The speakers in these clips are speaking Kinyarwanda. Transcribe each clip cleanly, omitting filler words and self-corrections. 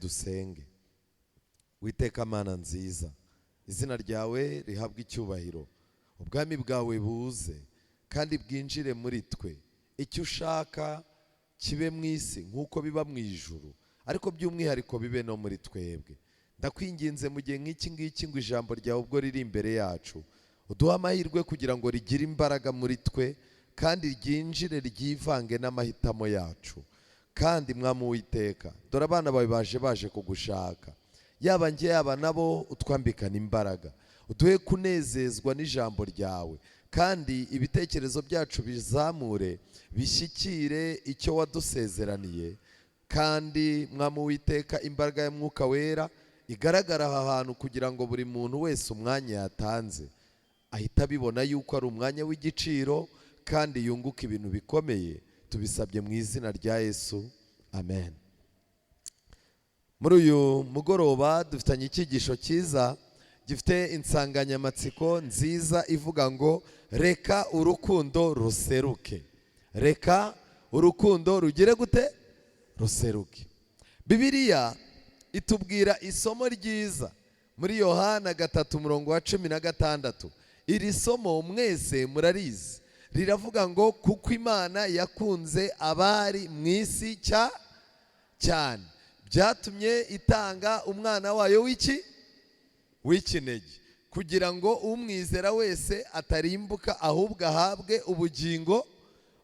Dusenge. Witeka Mana nziza, izina ryawe rihabwe icyubahiro, ubwami bwawe buze kandi bwinjire muri twe, icyo ushaka kibe mu isi nk'uko biba mu ijuru, ariko by'umwihariko bibe no muri twebwe. Ndakwinginze mu gihe nk'iki ngiki ngo ijambo ryawe ubwo riri imbere yacu, uduhe amahirwe kugira ngo rigire imbaraga muri twe kandi ryinjire ryivange n'amahitamo yacu. Kandi Mwami Uwiteka, dore abana bawe baje kugushaka, yaba njye yaba nabo, utwambikana imbaraga, uduhe kunezezwa n'ijambo ryawe, kandi ibitekerezo byacu bizamure bishyikire icyo wadusezeraniye. Kandi Mwami Uwiteka, imbaraga ya Mwuka Wera igaragara aha hantu kugira ngo buri muntu wese umwanya yatanze ahita abibona yuko ari umwanya w'igiciro kandi yunguka ibintu bikomeye. Tubisabye mu izina rya Yesu, amen. Muri uyu mugoroba dufitanye icyigisho cyiza gifite insanganyamatsiko nziza ivuga ngo reka urukundo ruseruke. Reka urukundo rugire gute? Ruseruke. Bibiliya itubwira isomo ryiza muri Yohana 3:16. Iri somo mwese murarizi, riravuga ngo kuko Imana yakunze abari mu isi cyane, byatumye itanga umwana wayo w'iki? W'ikinege, kugira ngo umwizera wese atarimbuka ahubwo ahabwe ubugingo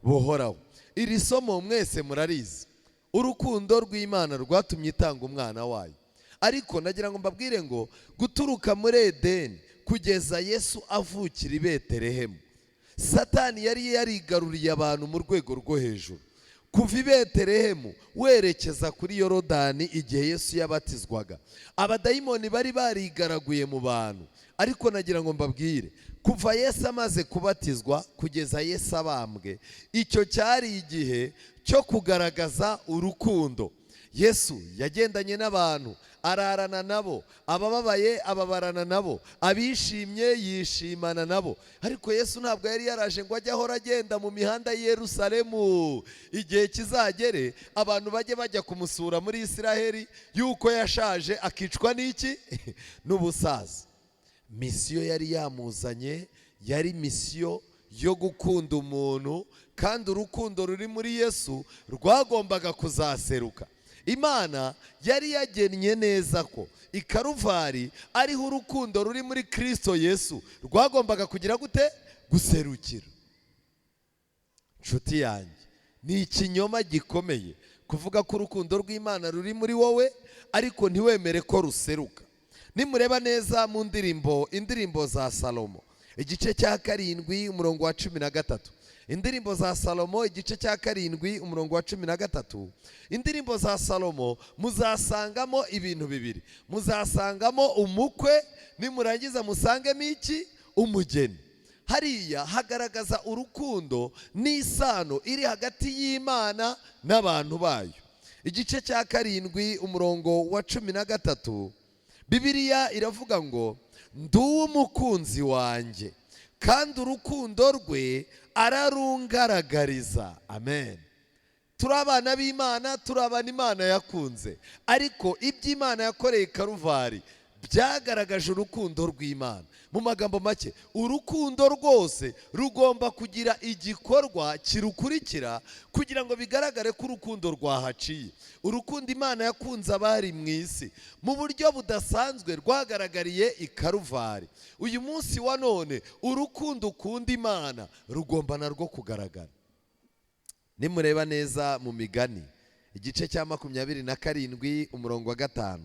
buhoraho. Iri somo mwese murarizi, urukundo rw'Imana rwatumye itanga umwana wayo. Ariko nagira ngo mbabwire ngo guturuka muri Edeni kugeza Yesu avukira i Betelehemu, Satani yari yarigaruriye abantu mu rwego rwo hejuru. Kuva i Betelehemu werekeza kuri Yorodani igihe Yesu yabatizwaga, abadayimoni bari barigaraguye mu bantu. Ariko nagira ngo mbabwire, kuva Yesu amaze kubatizwa kugeza Yesu abambwe, icyo cyari igihe cyo kugaragaza urukundo. Yesu yagendanye n'abantu, ararana nabo, abababaye ababarana nabo, abishimye yishimana nabo. Ariko Yesu ntabwo yari yaraje ngo ajye ahora agenda mu mihanda y'i Yerusalemu. Igihe kizagere abantu bajye bajya kumusura muri Isiraheli yuko yashaje akicwa n'iki? N'ubusaza. Misiyo yari yamuzanye yari misiyo yo gukunda umuntu, kandi urukundo ruri muri Yesu rwagombaga kuzaseruka. Imana yari yagennye neza ko i Karuvari ariho urukundo ruri muri Kristo Yesu rwagombaga kugira gute? Guserukira. Nshuti yanjye, ni ikinyoma gikomeye kuvuga ko urukundo rw'Imana ruri muri wowe ariko ntiwemere ko ruseruka. Nimureba neza mu indirimbo za Salomo igice cya 7 umurongo wa 13. Indirimbo za Salomo igice cya 7 umurongo wa 13. Indirimbo za Salomo muzasangamo ibintu bibiri. Muzasangamo umukwe, nimurangiza musangemo iki? Umugeni. Hariya hagaragaza urukundo n'isano iri hagati y'Imana n'abantu bayo. Igice cya 7 umurongo wa 13, Bibiliya iravuga ngo nduwe umukunzi wanjye kandi urukundo rwe ararungaragariza. Amen. Turi abana b'Imana, turi abana Imana yakunze, ariko ibyo Imana yakoreye Karuvari byagaragaje urukundo rw'Imana. Mu magambo make, urukundo rwose rugomba kugira igikorwa kirukurikira kugira ngo bigaragare ko urukundo rwahaciye. Urukundo Imana yakunze abari mu isi mu buryo budasanzwe rwagaragariye i Karuvari. Uyu munsi wa none urukundo ukunda Imana rugomba narwo kugaragara. Nimureba neza mu migani igice cya 27 umurongo wa 5.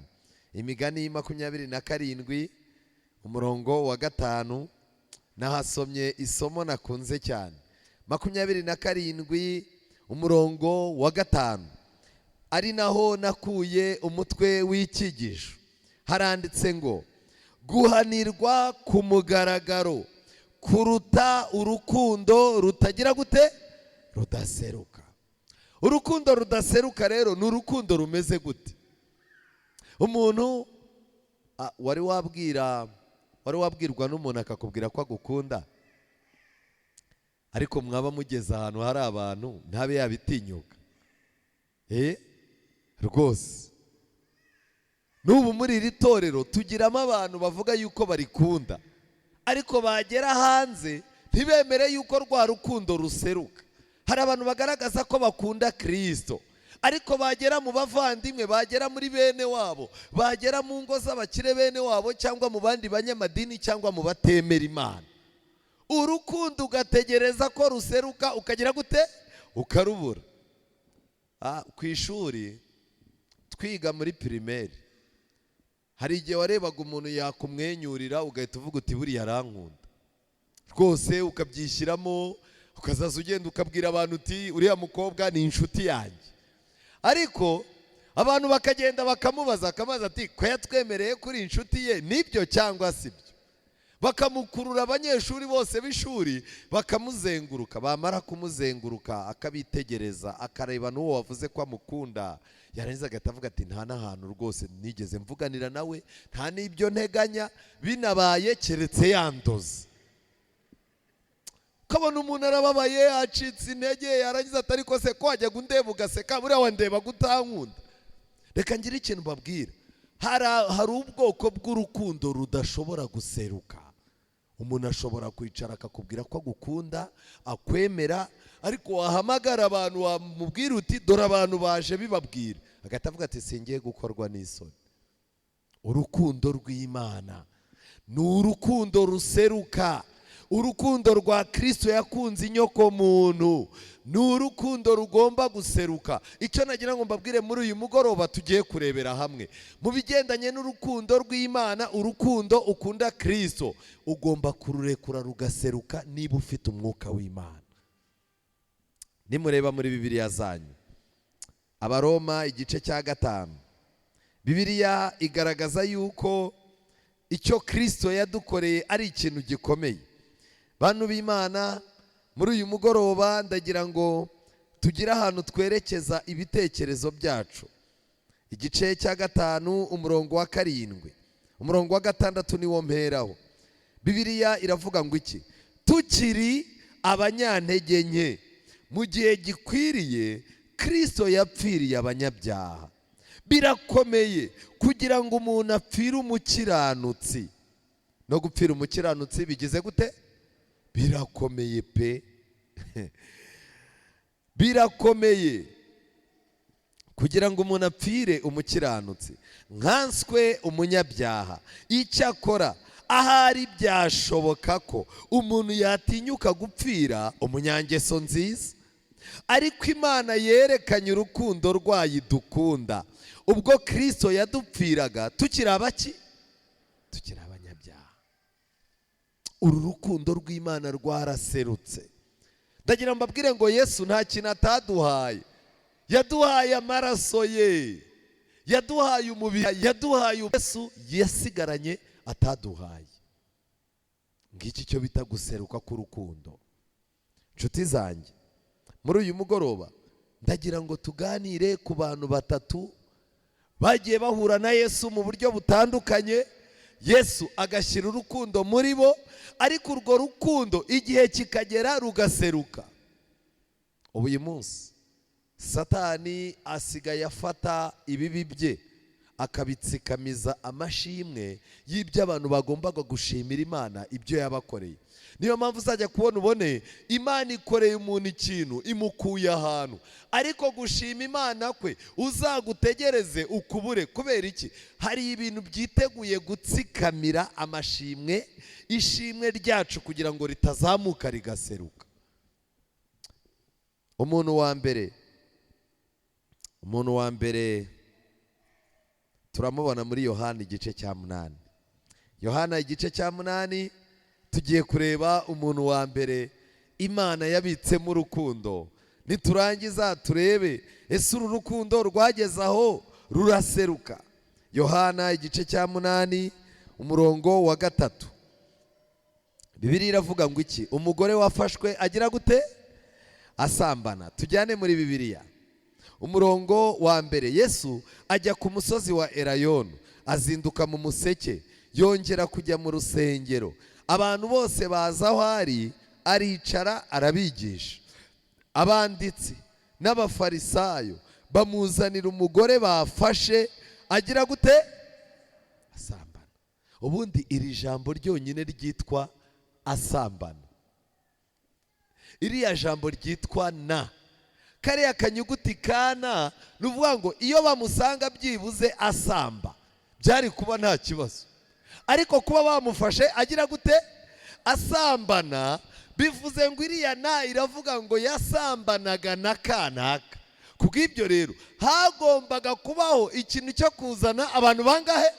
Imigani 27 umurongo wa 5, nahasomye isomo nakunze cyane. 27 umurongo wa 5, ari naho nakuye umutwe w'icyigisho. Haranditse ngo guhanirwa ku mugaragaro kuruta urukundo rutagira gute? Rudaseruka. Urukundo rudaseruka rero ni urukundo rumeze gute? Umuntu wari wabwirwa n'umuntu akakubwira ko agukunda, ariko mwaba mugeze ahantu hari abantu ntabe yabitinyuka. Rwose N'ubu muri iri torero tugiramo abantu bavuga yuko barikunda, ariko bagera hanze ntibemere yuko rwa rukundo ruseruka. Hari abantu bagaragaza ko bakunda Kirisito, ariko bagera mu bavandimwe, bagera muri bene wabo, bagera mu ngo z'abakire bene wabo, cyangwa mu bandi banyamadini, cyangwa mu batemera Imana, urukundo ugategereza ko ruseruka, ukagira gute? Ukarubura. Ku ishuri twiga muri primaire, hari igihe warebaga umuntu yakumwenyurira ugahita uvuga uti buriya arankunda rwose, ukabyishyiramo, ukazaza ugenda ukabwira abantu uti uriya mukobwa ni inshuti yanjye. Ariko abantu bakagenda bakamubaza, akamubaza ati ko yatwemereye kuri inshuti ye, nibyo cyangwa si byo? Bakamukurura abanyeshuri bose b'ishuri bakamuzenguruka, bamara kumuzenguruka akabitegereza, akareba n'uwo wavuze ko amukunda, yarangiza agahita avuga ati nta n'ahantu rwose nigeze mvuganira nawe, nta n'ibyo nteganya, binabaye keretse yandoze. Ukabona umuntu arababaye, acitse intege, yarangiza ati ariko se ko wajyaga undeba ugaseka, buriya wandeba utankunda? Reka ngire ikintu mbabwira, hari ubwoko bw'urukundo rudashobora guseruka. Umuntu ashobora kwicara akakubwira ko agukunda, akwemera, ariko wahamagara abantu wamubwira uti dore abantu baje bibabwira, agahita avuga ati singiye gukorwa n'isoni. Urukundo rw'Imana ni urukundo ruseruka. Urukundo rwa Kristo yakunze inyoko muntu ni urukundo rugomba guseruka. Icyo nagira ngo mbabwire muri uyu mugoroba tugiye kurebera hamwe mu bigendanye n'urukundo rw'Imana, urukundo ukunda Kristo ugomba kururekura rugaseruka niba ufite umwuka w'Imana. Nimureba muri Bibiliya zanyu, Abaroma igice cya 5, Bibiliya igaragaza yuko icyo Kristo yadukoreye ari ikintu gikomeye. Bantu b'Imana, muri uyu mugoroba ndagira ngo tugire ahantu twerekeza ibitekerezo byacu. Igice cya 5 umurongo wa 7, umurongo wa 6 niwo mperaho. Bibiliya iravuga ngo iki? Tukiri abanyantege nke, mu gihe gikwiriye Kristo yapfiriye abanyabyaha. Birakomeye kugira ngo umuntu apfire umukiranutsi. No gupfira umukiranutsi bigize gute? Birakomeye pe, birakomeye kugira ngo umuntu apfire umukiranutsi, nkanswe umunyabyaha. Icyakora ahari byashoboka ko umuntu yatinyuka gupfira umunyangeso nziza, ariko Imana yerekanye urukundo rwayo idukunda ubwo Kristo yadupfiraga tukiri abaki? Tukiri abanyabyaha. Uru rukundo rw'Imana rwaraserutse. Ndagira mbabwire ngo Yesu nta kintu ataduhaye. Yaduhaye amaraso ye, yaduhaye umubiri, yaduhaye Yesu yasigaranye ataduhaye. Ngiki cyo bita guseruka k'urukundo. Nshuti zanjye, muri uyu mugoroba ndagira ngo tuganire ku bantu batatu bagiye bahura na Yesu mu buryo butandukanye. Yesu agashyira urukundo muri bo, ariko urwo rukundo igihe kikagera rugaseruka. Ubu uyu munsi Satani asigaye afata ibibi bye akabitsikamiza amashimwe y'ibyo abantu bagombaga gushimira Imana ibyo yabakoreye. Niyo mpamvu uzajya kubona ubone Imana ikoreye umuntu ikintu, imukuye ahantu, ariko gushima Imana kwe uzagutegereze ukubure. Kubera iki? Hari ibintu byiteguye gutsikamira amashimwe, ishimwe ryacu kugira ngo ritazamuka rigaseruka. Umuntu wa mbere turamubona muri Yohana igice cya 8. Yohana igice cya 8 tugiye kureba umuntu wa mbere Imana yabitsemo urukundo. Niturangiza turebe ese uru rukundo rwageze aho ruraseruka. Yohana igice cya 8 umurongo wa 3. Bibiliya iravuga ngo iki? Umugore wafashwe agira gute? Asambana. Tujyane muri Bibiliya. Umurongo wa 1, Yesu ajya ku musozi wa Elayono, azinduka mu museke, yongera kujya mu rusengero. Abantu bose baza aho ari, aricara arabigisha. Abanditsi n'abafarisayo bamuzanira umugore bafashe agira gute? Asambana. Ubundi iri jambo ryonyine ryitwa asambana, iriya jambo ryitwa na, kariya kanyuguti kana, ni ukuvuga ngo iyo bamusanga byibuze asamba byari kuba nta kibazo, ariko kuba bamufashe agira gute? Asambana, bivuze ngo iriya na iravuga ngo yasambanaga na kanaka. Kubw'ibyo rero hagombaga kubaho ikintu cyo kuzana abantu bangahe,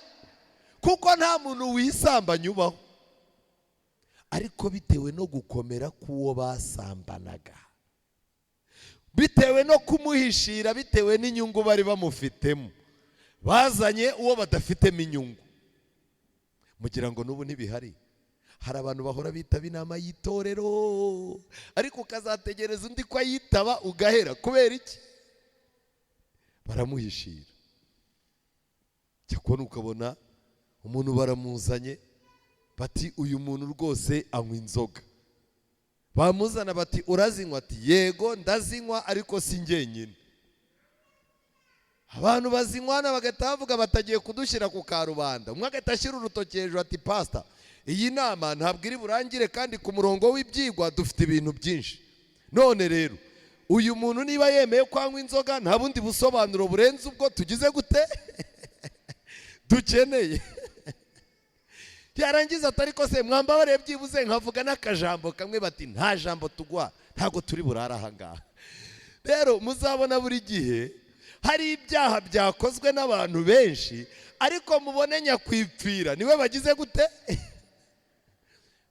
kuko nta muntu wisambanya ubaho. Ariko bitewe no gukomera k'uwo basambanaga, bitewe no kumuhishira, bitewe n'inyungu bari bamufitemo, bazanye uwo badafitemo inyungu. Mugira ngo n'ubu ntibihari? Hari abantu bahora bitaba inama y'itorero, ariko ukazategereza undi ko ayitaba ugahera. Kubera iki? Baramuhishira. Cyakora ukabona umuntu baramuzanye, bati: "Uyu muntu rwose anywa inzoga." Bamuzana bati: "Urazinywa?" Ati: "Yego, ndazinywa, ariko si njyenyine." Abantu bazinywana bagahita bavuga batagiye kudushyira ku karubanda. Umwe agahita ashyira urutoki hejuru ati: "Pasita, iyi nama ntabwo iri burangire, kandi ku murongo w'ibyigwa dufite ibintu byinshi. None rero uyu muntu niba yemeye ko anywa inzoga, nta bundi busobanuro burenze ubwo tugize gute dukeneye." Yarangiza atari ko se mwambabariye byibuze nkavuga n'akajambo kamwe? Bati: "Nta jambo tugwa, ntabwo turi burare aha ngaha." Rero muzabona buri gihe hari ibyaha byakozwe n'abantu benshi, ariko mubone nyakwipfira niwe bagize gute?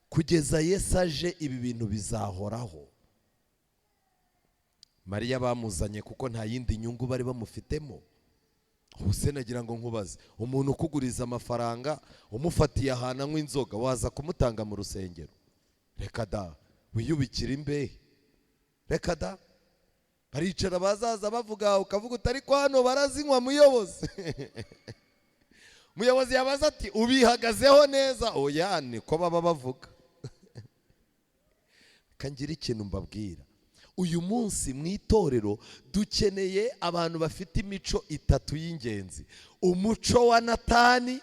Kugeza Yesu aje, ibi bintu bizahoraho. Mariya bamuzanye kuko nta yindi nyungu bari bamufitemo. Ubu se nagira ngo nkubaze: umuntu ukuguriza amafaranga, umufatiye ahantu anywa inzoga, waza kumutanga mu rusengero? Reka da, wiyubikira imbehe, reka da. Baricara, bazaza bavuga, ukavuga uti: "Ariko hano barazinywa, muyobozi." Umuyobozi yabaza ati: "Ubihagazeho neza?" "Oya, niko baba bavuga." Kangira ikintu mbabwira: uyu munsi mu itorero dukeneye abantu bafite imico itatu y'ingenzi. Umuco wa Natani.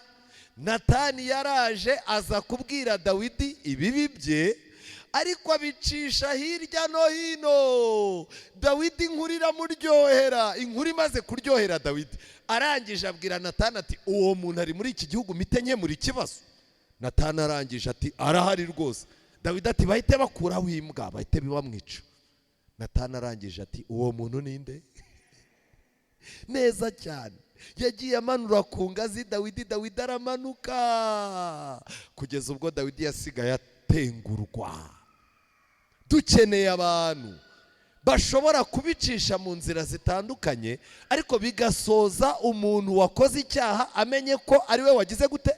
Natani yaraje aza kubwira Dawidi ibibi bye, ariko abicisha hirya no hino. Dawidi inkuru iramuryohera. Inkuru imaze kuryohera Dawidi, arangije abwira Natani ati: "Uwo muntu ari muri iki gihugu, mpite nkemura ikibazo?" Natani arangije ati: "Arahari rwose." Dawidi ati: "Bahite bakuraho imbwa, bahite bamwica." Natani arangije ati: "Uwo muntu ninde?" Neza cyane, yagiye amanura ku ngazi Dawidi, Dawidi aramanuka kugeza ubwo Dawidi yasigaye atengurwa. Dukeneye abantu bashobora kubicisha mu nzira zitandukanye, ariko bigasoza umuntu wakoze icyaha amenye ko ari we wagize gute?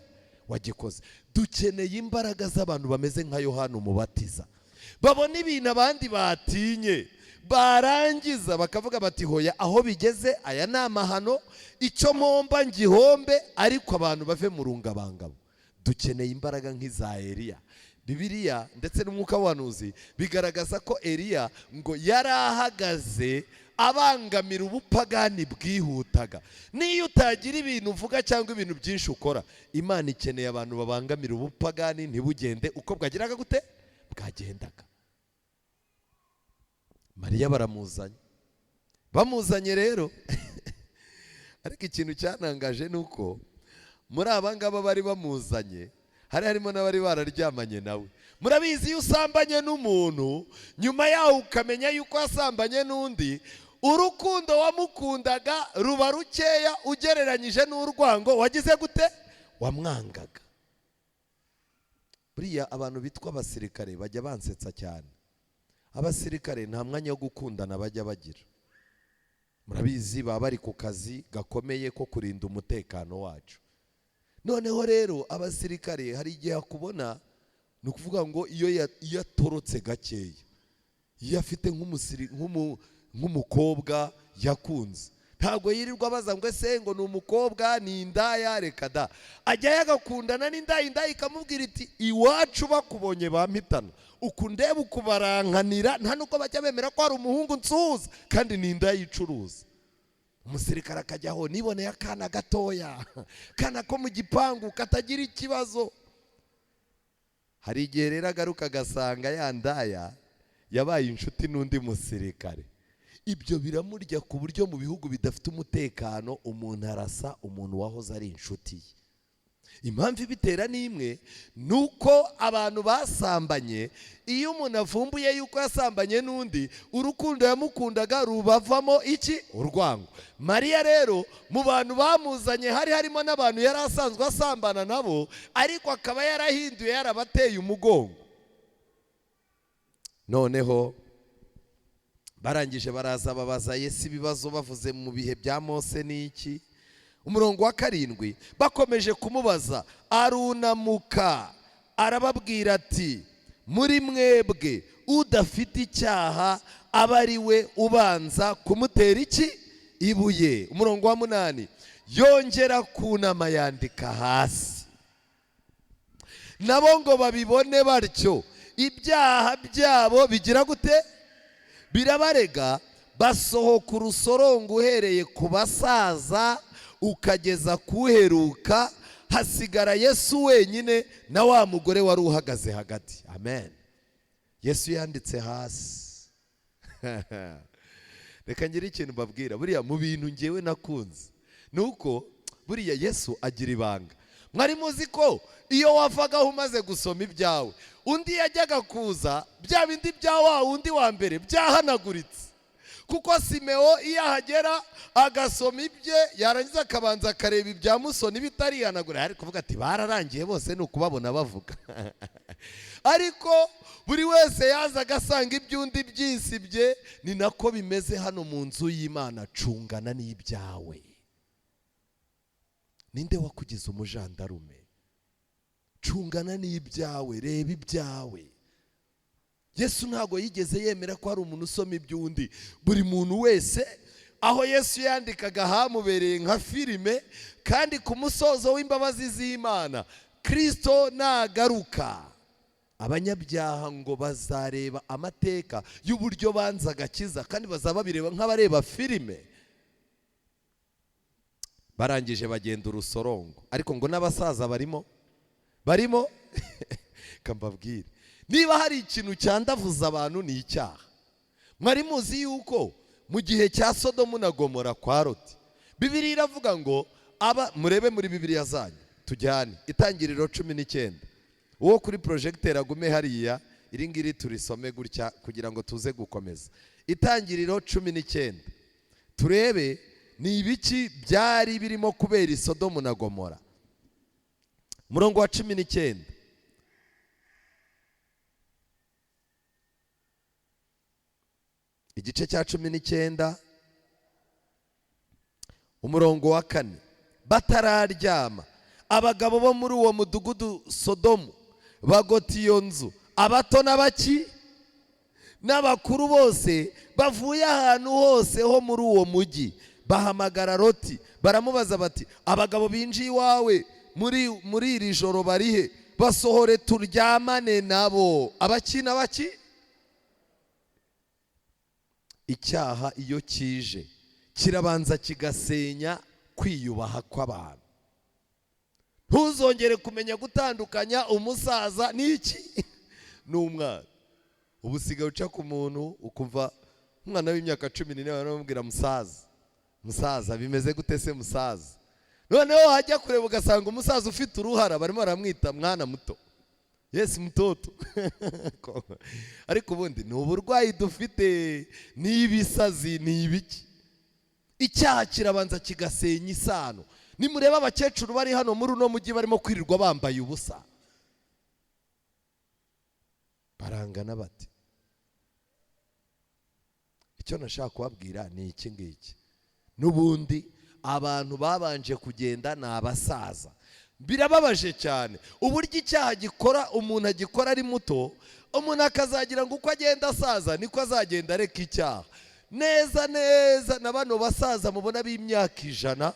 Wagikoze. Dukeneye imbaraga z'abantu bameze nka Yohana Umubatiza, babona ibintu abandi batinye, barangiza bakavuga bati: "Hoya, aho bigeze aya ni amahano, icyo mpomba ngihombe, ariko abantu bave mu rungabangabo." Dukeneye imbaraga nk'iza Eliya. Bibiliya ndetse n'umwuka w'ubuhanuzi bigaragaza ko Eliya ngo yari ahagaze abangamira ubupagani bwihutaga. Niyo utagira ibintu uvuga cyangwa ibintu byinshi ukora, Imana ikeneye abantu babangamira ubupagani ntibugende uko bwageraga gute? Bwagendaga. Mariya baramuzanye. Bamuzanye rero, ariko ikintu cyanangaje ni uko muri aba ngaba bari bamuzanye hari harimo n'abari bararyamanye nawe. Murabizi, iyo usambanye n'umuntu, nyuma yaho ukamenya yuko wasambanye n'undi, urukundo wamukundaga ruba rukeya ugereranyije n'urwango wagize gute? Wamwangaga. Buriya abantu bitwa abasirikare bajya bansetsa cyane. Abasirikare nta mwanya wo gukundana bajya bagira. Murabizi, baba bari ku kazi gakomeye ko kurinda umutekano wacu. Noneho rero abasirikare hari igihe akubona, ni ukuvuga ngo iyo atorotse gakeya, iyo afite nk'umukobwa yakunze, ntabwo yirirwa abaza ngo ese ngo ni umukobwa, ni indaya? Reka da, ajyayo agakundana n'indaya. Indaya ikamubwira iti: "Iwacu bakubonye bampitana, uku ndeba ukubarankanira, nta nubwo bajya bemera ko hari umuhungu nsuhuza." Kandi ni indaya yicuruza. Umusirikare akajyaho, niboneye akana gatoya, kana ko mu gipangu katagira ikibazo. Hari igihe rero agaruka agasanga ya ndaya yabaye inshuti n'undi musirikare. Ibyo biramurya ku buryo mu bihugu bidafite umutekano umuntu arasa umuntu wahoze ari inshuti ye. Impamvu ibitera ni imwe, ni uko abantu basambanye, iyo umuntu avumbuye yuko yasambanye n'undi, urukundo yamukundaga rubavamo iki? Urwango. Mariya rero mu bantu bamuzanye hari harimo n'abantu yari asanzwe asambana nabo, ariko akaba yarahinduye, yarabateye umugongo. Noneho barangije baraza babaza Yesu ibibazo bavuze mu bihe bya Mose n'iki. Umurongo wa 7, bakomeje kumubaza, arunamuka arababwira ati muri mwebwe udafite icyaha aba ari we ubanza kumutera iki? Ibuye. Umurongo wa 8, yongera kunama yandika hasi. Nabo ngo babibone batyo, ibyaha byabo bigira gute? Birabarega. Basohoka urusorongo uhereye ku basaza ukageza kuheruka, hasigara Yesu wenyine na wa mugore wari uhagaze hagati. Amen. Yesu yanditse hasi. Reka ngire ikintu mbabwira, buriya mu bintu ngewe nakunze nuko buriya Yesu agira ibanga. Mwari muzi ko iyo wavagaho umaze gusoma ibyawe, undi yajyaga kuza bya bindi bya wa undi wa mbere byahanaguritse. Kuko Simeo iyo ahagera agasoma ibye, yarangiza akabanza akareba ibya Musoni bitarihanagura, ari kuvuga ati bararangiye bose ni ukubabona bavuga. Ariko buri wese yazaga asanga iby'undi byisibye. Ni nako bimeze hano mu nzu y'Imana, cungana n'ibyawe. Ninde wakugize umujandarume? Cungana n'ibyawe, reba ibyawe. Yesu ntago yigeze yemera ko hari umuntu usoma iby'undi. Buri muntu wese aho Yesu yandikaga hamubereye nka filime, kandi ku musozo w'imbabazi z'Imana, Kristo nagaruka, abanyabyaha ngo bazareba amateka y'uburyo banze agakiza, kandi bazaba babireba nk'abareba filime. Barangije bagenda urusorongo, ariko ngo n'abasaza barimo kambabwire, niba hari ikintu cyandavuza abantu ni icyaha. Mwari muzi yuko mu gihe cya Sodomu na Gomora kwa Loti, Bibiliya iravuga ngo aba, murebe muri Bibiliya zanyu tujyane Itangiriro 19, uwo kuri projecteur agume hariya, iri ngiri turisome gutya kugira ngo tuze gukomeza. Itangiriro 19, turebe ni ibiki byari birimo kubera i Sodomu na Gomora. Murongo wa 19, igice cya 19, umurongo wa 4, batararyama abagabo bo muri uwo mudugudu Sodomu bagota iyo nzu, abato n'abaki n'abakuru bose bavuye ahantu hose ho muri uwo mujyi, bahamagara Loti baramubaza bati abagabo binjiye iwawe muri iri joro barihe? Basohore turyamane nabo. Abaki n'abaki? Icyaha iyo kije kirabanza kigasenya kwiyubaha kw'abantu. Ntuzongere kumenya gutandukanya umusaza n'iki n'umwana. Ubu usigaye uca ku muntu ukumva umwana w'imyaka 14 baramubwira musaza, musaza bimeze gute se musaza? Noneho wajya kureba ugasanga umusaza ufite uruhara barimo baramwita mwana muto, Yes mutoto. Ariko ubundi ni uburwayi dufite, ni ibisazi, ni ibiki. Icyaha kirabanza kigasenya isano. Nimureba abakecuru bari hano muri uno mujyi barimo kwirirwa bambaye ubusa, barangana bati. Icyo nashaka kubabwira ni iki ngiki, n'ubundi abantu babanje kugenda ni abasaza. Birababaje cyane uburyo icyaha gikora umuntu agikora ari muto, umuntu akazagira ngo uko agenda asaza niko azagenda areka icyaha. Neza neza na bano basaza mubona b'imyaka 100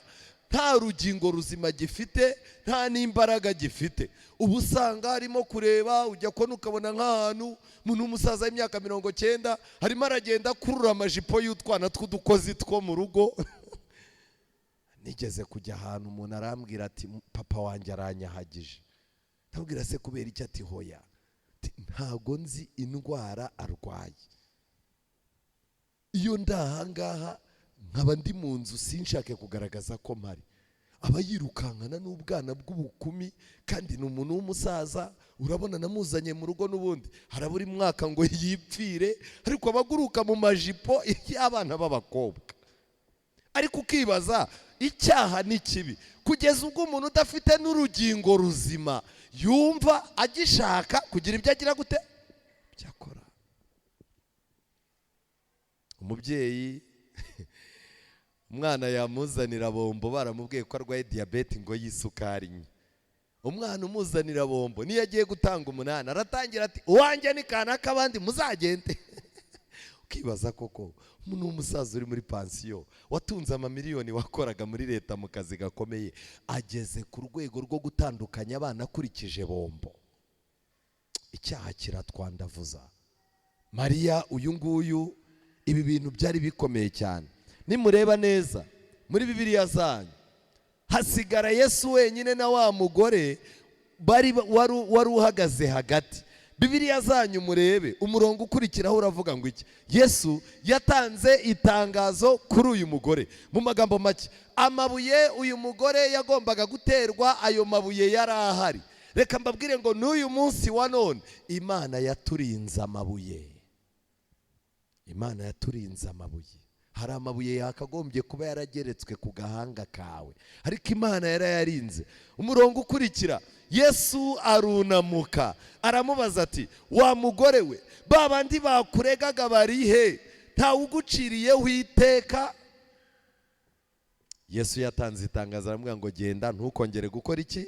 nta rugingo ruzima gifite, nta n'imbaraga gifite. Ubu usanga harimo kureba, ujya kubona ukabona nk'ahantu umuntu w'umusaza w'imyaka 90 harimo aragenda akurura amajipo y'utwana tw'udukozi two mu rugo. Nigeze kujya ahantu umuntu arambwira ati papa wanjye aranyahagije. Ndabwira se kubera icyo? Ati hoya, ntago nzi indwara arwaye. Iyo ndahangaha nkaba ndi mu nzu sinshake kugaragaza ko mpari, aba yirukankana n'ubwana bw'ubukumi, kandi ni umuntu w'umusaza. Urabona namuzanye mu rugo n'ubundi harabura mwaka ngo yipfire, ariko abaguruka mu majipo y'abana b'abakobwa. Ariko ukibaza icyaha ni kibi kugeza ubwo umuntu udafite n'urugingo ruzima yumva agishaka kugira ibyo agira gute byakora. Umubyeyi umwana yamuzanira bombo, baramubwiye ko arwaye diyabete ngo y'isukari nke. Umwana umuzanira bombo niyo agiye gutanga 8 aratangira ati uwanjye ni kanaka abandi muzagende. Ukibaza koko umuntu w'umusaza uri muri pansiyo watunze amamiliyoni, wakoraga muri leta mu kazi gakomeye, ageze ku rwego rwo gutandukanya abana akurikije bombo. Icyaha kiratwandavuza. Mariya uyu nguyu ibi bintu byari bikomeye cyane. Nimureba neza muri Bibiliya zanyu hasigara Yesu wenyine na wa mugore bari wari uhagaze hagati. Bibiliya zanyu murebe umurongo ukurikiraho uravuga ngo iki? Yesu yatanze itangazo kuri uyu mugore. Mu magambo make, amabuye uyu mugore yagombaga guterwa, ayo mabuye yari ahari. Reka mbabwire ngo n'uyu munsi wa none Imana yaturinze amabuye. Imana yaturinze amabuye. Hari amabuye yakagombye kuba yarageretswe ku gahanga kawe, ariko Imana yarayarinze. Umurongo ukurikira, Yesu arunamuka aramubaza ati wa mugore we, ba bandi bakuregaga bari he? Ntawe uguciriyeho iteka? Yesu yatanze itangazo aramubwira ngo genda ntukongere gukora iki?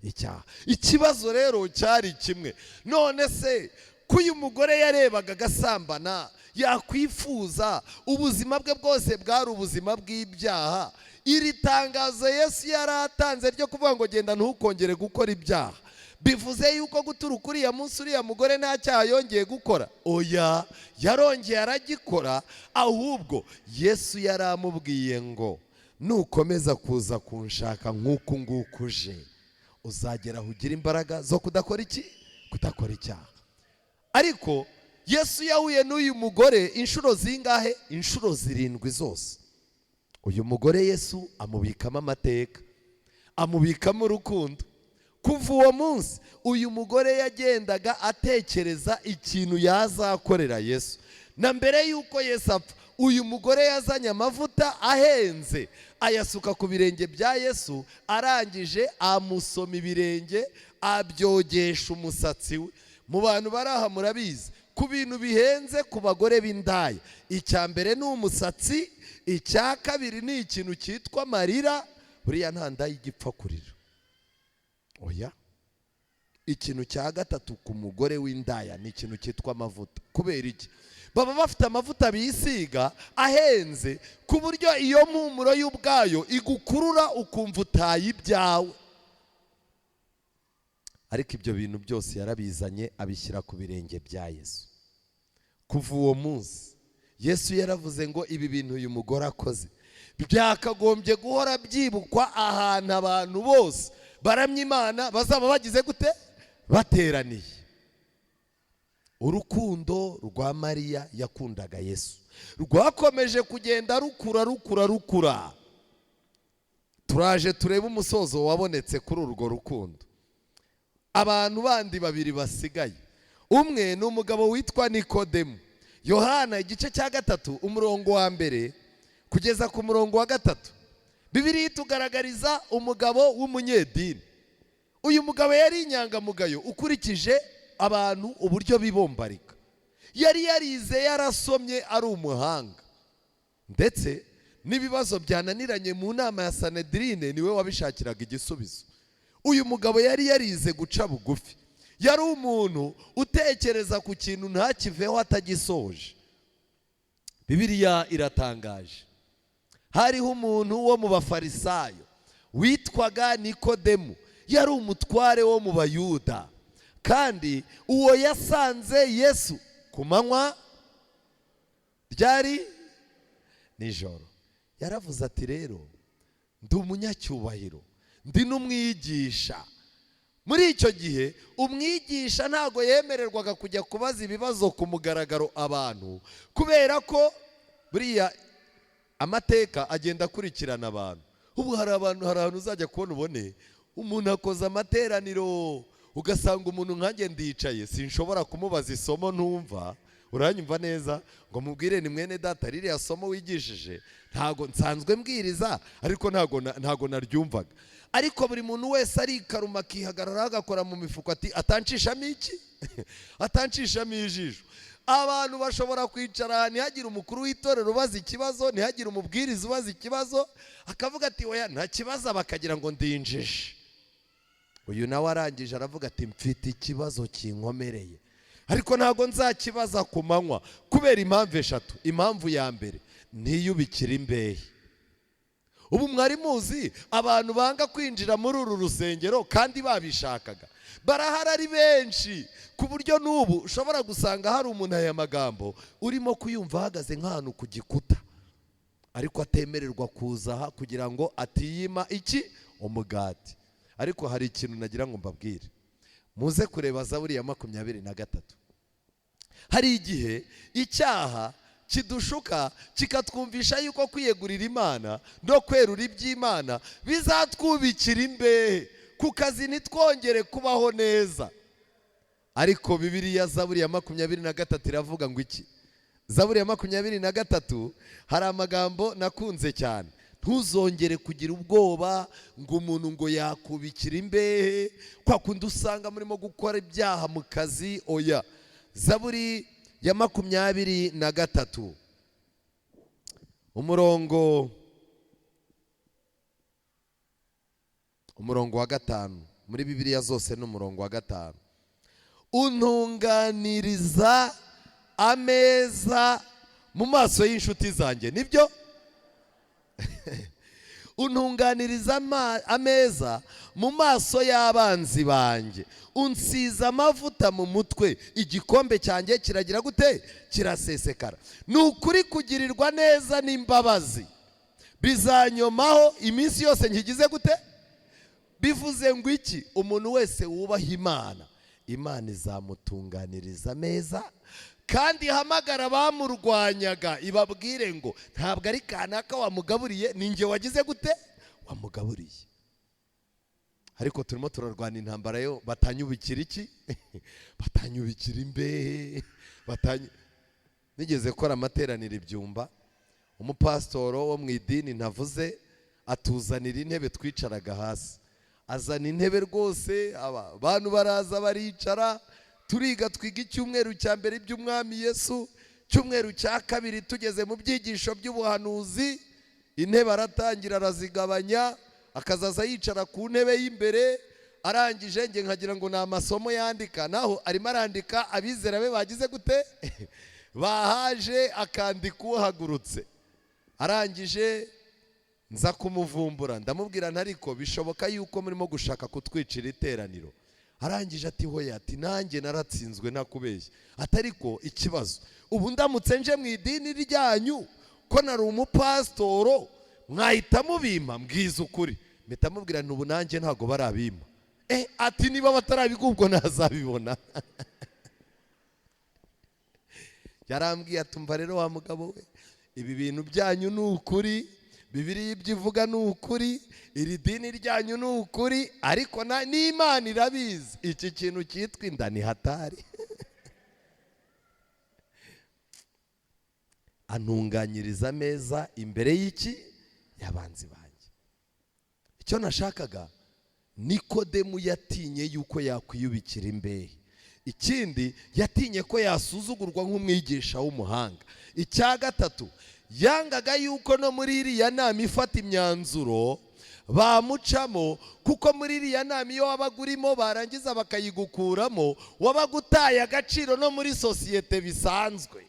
Icyaha. Ikibazo rero cyari kimwe. None se ko uyu mugore yarebaga agasambana, yakwifuza ubuzima bwe bwose bwari ubuzima bw'ibyaha, iri tangazo Yesu yaratanze ryo kuvuga ngo genda ntukongere gukora ibyaha, bivuze yuko guturuka uriya munsi uriya mugore nta cyaha yongeye gukora? Oya, yarongeye aragikora. Ahubwo Yesu yaramubwiye ngo nukomeza kuza kunshaka nk'uku nguku uje, uzagera aho ugira imbaraga zo kudakora iki? Kudakora icyaha. Ariko Yesu yahuye n'uyu mugore inshuro zingahe? Inshuro 7 zose. Uyu mugore Yesu amubikamo amateka, amubikamo urukundo. Kuva uwo munsi uyu mugore yagendaga atekereza ikintu yazakorera Yesu. Na mbere y'uko Yesu apfa, uyu mugore yazanye amavuta ahenze ayasuka ku birenge bya Yesu, arangije amusoma ibirenge abyogesha umusatsi we. Mu bantu bari aha murabizi, ku bintu bihenze ku bagore b'indaya, icya mbere ni umusatsi, icya kabiri ni ikintu cyitwa amarira. Buriya nta ndaya igipfa kurira, oya. Ikintu cya gatatu ku mugore w'indaya ni ikintu cyitwa amavuta. Kubera iki? Baba bafite amavuta bisiga ahenze ku buryo iyo mpumuro y'ubwayo igukurura ukumva utaye ibyawe. Ariko ibyo bintu byose yarabizanye abishyira ku birenge bya Yesu. Kuva uwo munsi Yesu yaravuze ngo ibi bintu uyu mugore akoze byakagombye guhora byibukwa ahantu abantu bose baramya Imana bazaba bagize gute? Bateraniye. Urukundo rwa Mariya yakundaga Yesu rwakomeje kugenda rukura rukura rukura. Turaje turebe umusozo wabonetse kuri urwo rukundo. Abantu bandi babiri basigaye, umwe ni umugabo witwa Nikodemu. Yohana igice cya 3 umurongo wa 1 kugeza ku murongo wa 3, Bibiliya itugaragariza umugabo w'umunyedini. Uyu mugabo yari inyangamugayo ukurikije abantu uburyo bibombarika. Yari yarize, yarasomye, ari umuhanga, ndetse n'ibibazo byananiranye mu nama ya Sanedrine niwe wabishakiraga igisubizo. Uyu mugabo yari yarize guca bugufi, yari umuntu utekereza ku kintu ntakiveho atagisoje. Bibiliya iratangaje. Hariho umuntu wo mu Bafarisayo witwaga Nikodemu, yari umutware wo mu Bayuda, kandi uwo yasanze Yesu ku manywa ryari nijoro. Yaravuze ati rero Ndi umunyacyubahiro, ndi n'umwigisha. Muri icyo gihe umwigisha ntabwo yemererwaga kujya kubaza ibibazo ku mugaragaro abantu, kubera ko buriya amateka agenda akurikirana abantu. Ubu hari abantu, hari ahantu uzajya kubona ubone umuntu akoze amateraniro, ugasanga umuntu nkanjye ndicaye sinshobora kumubaza isomo ntumva. Uranyumva neza? Ngo mubwire ni mwene data, ririya somo wigishije ntago nsanzwe mbwiriza, ariko ntago naryumvaga. Ariko buri muntu wese arikaruma akihagarara agakora mu mifuka ati atancishamo iki? Atancishamo ijisho. Abantu bashobora kwicara ntihagire umukuru w'itorero ubaza ikibazo, ntihagire umubwiriza ubaza ikibazo, akavuga ati oya nta kibazo, bakagira ngo ndinjije. Uyu nawe arangije aravuga ati mfite ikibazo kinkomereye, ariko ntabwo nzakibaza ku manywa kubera impamvu eshatu. Impamvu ya mbere, ntiyubikire imbehe. Ubu mwari muzi abantu banga kwinjira muri uru rusengero kandi babishakaga, barahari ari benshi, ku buryo n'ubu ushobora gusanga hari umuntu aya magambo urimo kuyumva ahagaze nk'ahantu ku gikuta, ariko atemererwa kuza aha kugira ngo atiyima iki? Umugati. Ariko hari ikintu nagira ngo mbabwire, muze kureba Zaburi ya 23. Hari igihe icyaha kidushuka kikatwumvisha yuko kwiyegurira Imana no kwerura iby'Imana bizatwubikira imbehe ku kazi ntitwongere kubaho neza. Ariko Bibiliya Zaburi ya 23 iravuga ngo iki? Zaburi ya 23 hari amagambo nakunze cyane. Ntuzongere kugira ubwoba ngo umuntu ngo yakubikira imbehe, kwa kundi usanga murimo gukora ibyaha mu kazi. Oya. Zaburi ya 23 umurongo wa 5, muri Bibiliya zose ni umurongo wa 5. Untunganiriza ameza mu maso y'inshuti zanjye. Nibyo? Untunganiriza ameza mu maso y'abanzi banjye, unsiza amavuta mu mutwe, igikombe cyanjye kiragira gute? Kirasesekara. Ni ukuri kugirirwa neza n'imbabazi bizanyomaho iminsi yose nkigize gute? Bivuze ngo iki? Umuntu wese wubaha Imana, Imana izamutunganiriza ameza, kandi ihamagara bamurwanyaga ibabwire ngo ntabwo ari kanaka wamugaburiye, ni njye wagize gute? Wamugaburiye. Ariko turimo turarwana intambara yo batanyubikira iki? Batanyubikira imbehe. Nigeze gukora amateraniro ibyumba, umupasitoro wo mu idini ntavuze atuzanira intebe twicaraga hasi, azana intebe rwose, abantu baraza baricara, turiga, twiga icyumweru cya mbere iby'Umwami Yesu, icyumweru cya kabiri tugeze mu byigisho by'ubuhanuzi, intebe aratangira arazigabanya, akazaza yicara ku ntebe y'imbere, arangije nge nkagira ngo ni amasomo yandika, naho arimo arandika abizera be bagize gute? Bahaje, akandika uhagurutse. Arangije nza kumuvumbura, ndamubwira ntariko bishoboka yuko murimo gushaka kutwicira iteraniro. Arangije ati hoya, ati nanjye naratsinzwe ntakubeshya, atariko ikibazo ubu ndamutse nje mu idini ryanyu ko nari umupasitoro mwahita mubimpa? Mbwiza ukuri. Mpita mubwira nti ubu nanjye ntago barabimpa. Ati niba batarabiguha ubwo ntazabibona. Yarambwiye atumva rero wa mugabo we, ibi bintu byanyu ni ukuri, Bibiliya ibyo ivuga ni ukuri, iri dini ryanyu ni ukuri, ariko n'Imana irabizi iki kintu cyitwa inda ni hatari. Antunganyiriza ameza imbere y'iki? Y'abanzi banjye. Icyo nashakaga, Nikodemu yatinye yuko yakwiyubikira imbehe. Ikindi yatinye ko yasuzugurwa nk'umwigisha w'umuhanga. Icya gatatu, yangaga yuko no muri iriya nama ifata imyanzuro bamucamo, kuko muri iriya nama iyo wabaga urimo barangiza bakayigukuramo, wabaga utaye agaciro no muri sosiyete bisanzwe.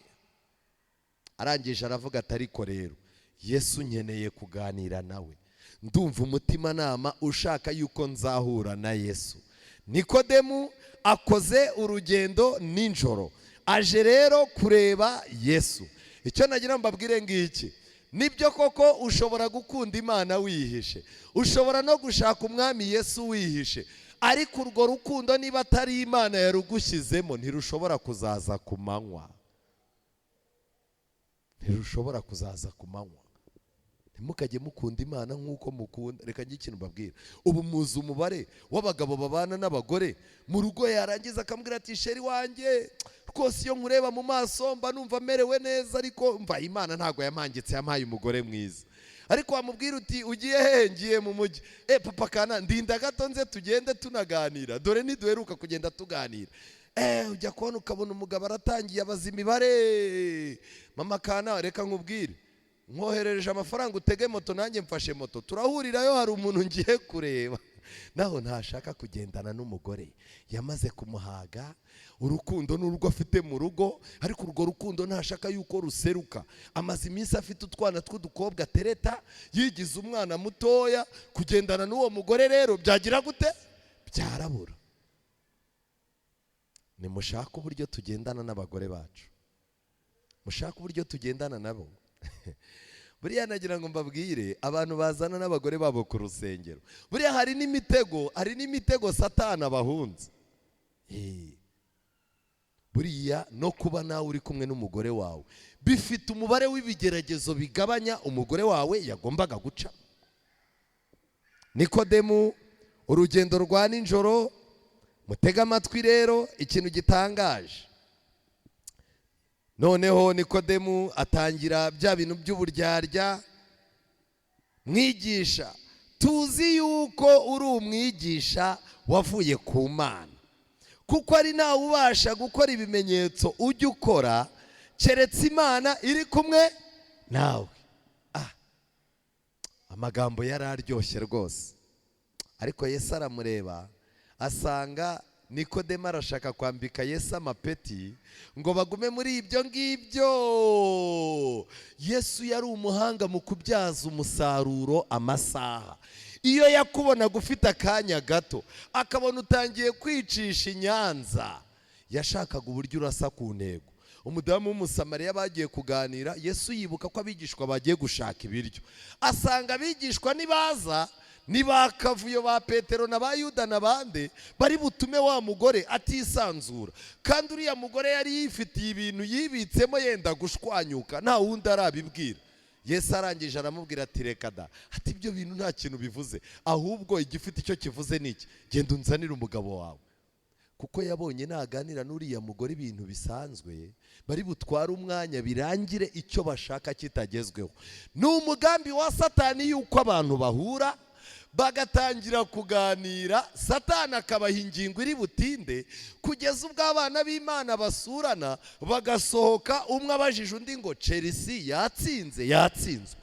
Arangije aravuga ati ariko rero Yesu nkeneye kuganira nawe, ndumva umutimanama ushaka yuko nzahura na Yesu. Nikodemu akoze urugendo nijoro, aje rero kureba Yesu. Icyo nagira mbabwire ngiki, Nibyo koko, ushobora gukunda Imana wihishe, ushobora no gushaka Umwami Yesu wihishe, ariko urwo rukundo niba atari Imana yarugushyizemo, ntirushobora kuzaza ku manywa, ntirushobora kuzaza ku manywa. Ntimukajye mukunda Imana nk'uko mukunda. Reka njye ikintu mbabwira, ubu muzi umubare w'abagabo babana n'abagore mu rugo, yarangiza akambwira ati: "Chéri wanjye, rwose iyo nkureba mu maso mba numva merewe neza, ariko mva Imana ntabwo yampangitse, yampaye umugore mwiza." Ariko wamubwira uti: "Ugiye hehe?" "Ngiye mu mujyi." "E papa kana, ndinda gato nze tugende tunaganira, dore ntiduheruka kugenda tuganira." Ujya kubona ukabona umugabo aratangiye abaza imibare: "Mama kana, reka nkubwire, nkoherereje amafaranga utege moto, nanjye mfashe moto, turahurirayo, hari umuntu ngiye kureba." Naho ntashaka kugendana n'umugore, yamaze kumuhaga. Urukundo n'urwo afite mu rugo, ariko urwo rukundo ntashaka yuko ruseruka. Amaze iminsi afite utwana tw'udukobwa atereta, yigize umwana mutoya. Kugendana n'uwo mugore rero byagira gute? Byarabura. Nimushake uburyo tugendana n'abagore bacu, mushake uburyo tugendana nabo. Buriya nagira ngo mbabwire, abantu bazana n'abagore babo ku rusengero, buriya hari n'imitego, hari n'imitego Satana bahunze. Buriya no kuba nawe uri kumwe n'umugore wawe bifite umubare w'ibigeragezo bigabanya umugore wawe yagombaga guca. Nikodemu, urugendo rwa nijoro, mutege amatwi rero ikintu gitangaje. Noneho Nikodemu atangira bya bintu by'uburyarya: "Mwigisha, tuzi yuko uri umwigisha wavuye ku Mana, kuko ari nawe ubasha gukora ibimenyetso ujya ukora, keretse Imana iri kumwe nawe." Amagambo yari aryoshye rwose, ariko Yesu aramureba asanga Nikodemu arashaka kwambika Yesu amapeti ngo bagume muri ibyo ngibyo. Yesu yari umuhanga mu kubyaza umusaruro amasaha. Iyo yakubonaga ufite akanya gato, akabona utangiye kwicisha i Nyanza, yashakaga uburyo urasa ku ntego. Umudamu w'Umusamariya bagiye kuganira, Yesu yibuka ko abigishwa bagiye gushaka ibiryo, asanga abigishwa nibaza ni ba kavuyo ba Petero na ba Yuda na bande bari butume wa mugore atisanzura, kandi uriya mugore yari yifitiye ibintu yibitsemo yenda gushwanyuka, nta wundi arabibwira. Yesu arangije aramubwira ati: "Reka da," ati: "Ibyo bintu nta kintu bivuze, ahubwo igifite icyo kivuze ni iki: genda unzanire umugabo wawe." Kuko yabonye naganira n'uriya mugore ibintu bisanzwe, bari butware umwanya birangire icyo bashaka kitagezweho. Ni umugambi wa Satani yuko abantu bahura bagatangira kuganira, Satani akabaha ingingo iri butinde kugeza ubwo abana b'Imana basurana, bagasohoka umwe abajije undi ngo: "Chelsea yatsinze, yatsinzwe?"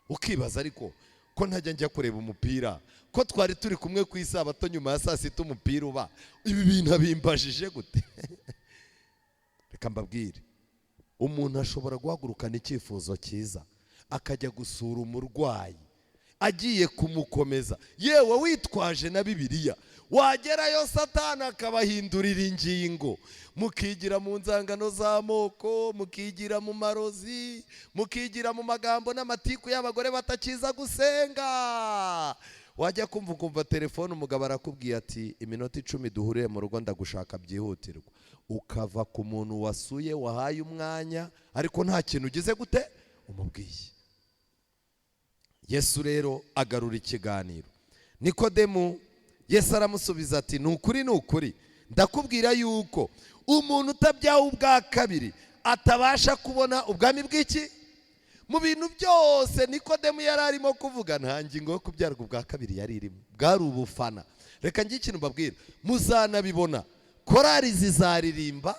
Ukibaza: "Ariko ko ntajya njya kureba umupira, ko twari turi kumwe ku isabato nyuma ya saa sita umupira uba, ibi bintu abimbajije gute?" Reka mbabwire, umuntu ashobora guhagurukana icyifuzo cyiza, akajya gusura umurwayi agiye kumukomeza, yewe witwaje na Bibiliya, wagerayo Satani akabahindurira ingingo, mukigira mu nzangano z'amoko, mukigira mu marozi, mukigira mu magambo n'amatiku y'abagore batakiza gusenga. Wajya kumva ukumva telefone, umugabo arakubwiye ati: "Iminota 10 duhuriye mu rugo, ndagushaka byihutirwa." Ukava ku muntu wasuye, wahaye umwanya, ariko nta kintu ugize gute umubwiye. Yesu rero agarura ikiganiro. Nikodemu, Yesu aramusubiza ati: "Ni ukuri, ni ukuri, ndakubwira yuko umuntu utabyawe ubwa kabiri atabasha kubona ubwami bw'iki." Mu bintu byose Nikodemu yari arimo kuvuga, nta ngingo yo kubyarwa ubwa kabiri yari irimo, bwari ubufana. Reka njye ikintu mbabwira, muzanabibona: korari zizaririmba,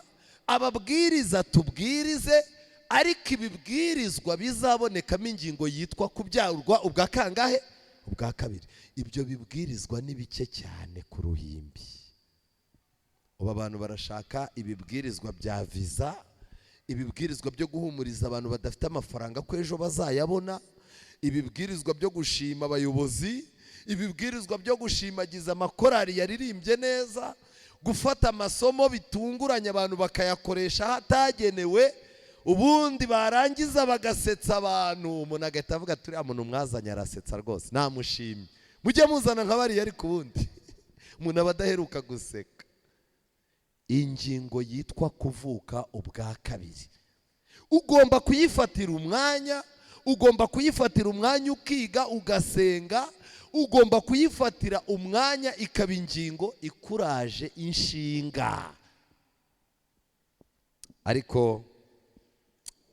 ababwiriza tubwirize, ariko ibibwirizwa bizabonekamo ingingo yitwa kubyarwa ubwa kangahe? Ubwa kabiri. Ibyo bibwirizwa ni bike cyane ku ruhimbi. Ubu abantu barashaka ibibwirizwa bya viza, ibibwirizwa byo guhumuriza abantu badafite amafaranga ko ejo bazayabona, ibibwirizwa byo gushima abayobozi, ibibwirizwa byo gushimagiza amakorari yaririmbye neza, gufata amasomo bitunguranye abantu bakayakoresha ahatagenewe. Ubundi barangiza bagasetsa abantu, umuntu agahita avuga ati uriya muntu mwazanye arasetsa rwose, namushimye, mujye muzana nka bariya. Ariko ubundi umuntu aba adaheruka guseka. Ingingo yitwa kuvuka ubwa kabiri ugomba kuyifatira umwanya, ugomba kuyifatira umwanya ukiga, ugasenga, ugomba kuyifatira umwanya ikaba ingingo ikuraje inshinga. Ariko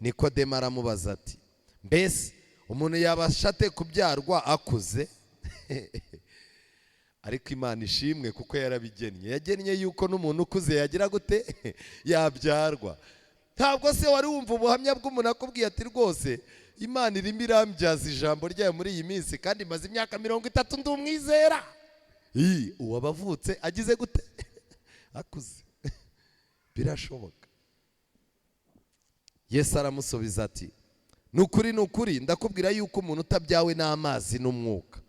Nikodemu aramubaza ati mbese umuntu yabasha ate kubyarwa akuze? Ariko Imana ishimwe kuko yarabigennye, yagennye yuko n'umuntu ukuze yagira gute? Yabyarwa. Ntabwo se wari wumva ubuhamya bw'umuntu akubwiye ati rwose Imana irimo irambyaza ijambo ryayo muri iyi minsi, kandi imaze imyaka 30 ndi umwizera. Uwo abavutse agize gute? Akuze. Birashoboka. Yesu aramusubiza ati ni ukuri, ni ukuri, ndakubwira yuko umuntu utabyawe n'amazi n'umwuka.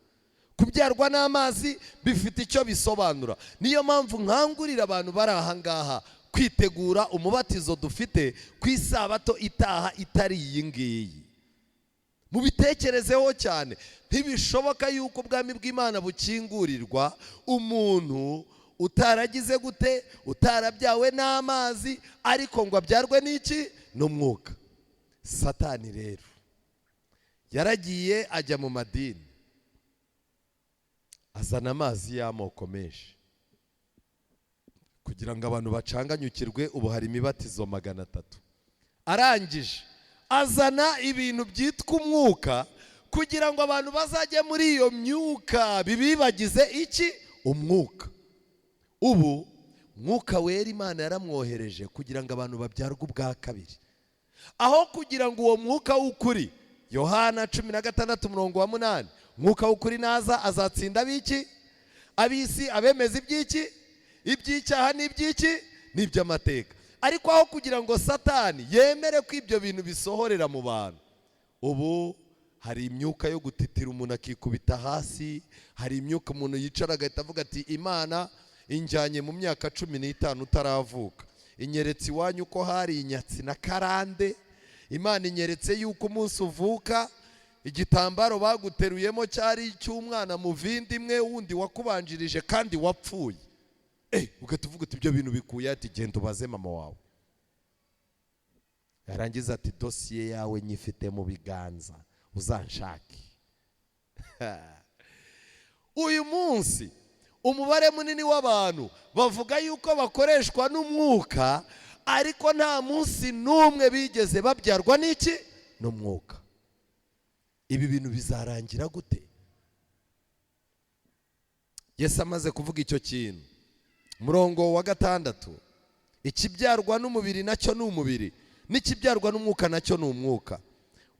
Kubyarwa n'amazi bifite icyo bisobanura. Niyo mpamvu nkangurira abantu bari aha ngaha kwitegura umubatizo dufite ku isabato itaha itari iyi ngiyi. Mubitekerezeho cyane. Ntibishoboka yuko ubwami bw'Imana bukingurirwa umuntu utaragize gute? Utarabyawe n'amazi, ariko ngo abyarwe n'iki? N'umwuka. Satani rero yaragiye ajya mu madini, azana amazi y'amoko menshi kugira ngo abantu bacanganyukirwe. Ubu hari imibatizo 300. Arangije azana ibintu byitwa umwuka kugira ngo abantu bazajye muri iyo myuka bibibagize iki? Umwuka. Ubu Mwuka Wera Imana yaramwohereje kugira ngo abantu babyarwe ubwa kabiri. Aho kugira ngo uwo mwuka w'ukuri, Yohana 16 umurongo wa 8, Mwuka w'ukuri naza azatsinda ab'iki? Ab'isi, abemeza iby'iki? Iby'icyaha n'iby'iki? N'iby'amateka. Ariko aho kugira ngo Satani yemere ko ibyo bintu bisohorera mu bantu, ubu hari imyuka yo gutitira umuntu akikubita hasi, hari imyuka umuntu yicara agahita avuga ati Imana injyanye mu myaka 15 utaravuka, inyeretse iwanyu ko hari inyatsi na karande, Imana inyeretse yuko umunsi uvuka igitambaro baguteruyemo cyari icy'umwana muvindimwe wundi wakubanjirije kandi wapfuye. Ugahita uvuga uti ibyo bintu bikuye? Ati genda ubaze mama wawe. Yarangiza ati dosiye yawe nyifite mu biganza, uzanshake. Uyu munsi umubare munini w'abantu bavuga yuko bakoreshwa n'umwuka, ariko nta munsi n'umwe bigeze babyarwa n'iki? N'umwuka. Ibi bintu bizarangira gute? Yesu amaze kuvuga icyo kintu, murongo wa 6, ikibyarwa n'umubiri nacyo ni umubiri, n'ikibyarwa n'umwuka nacyo ni umwuka.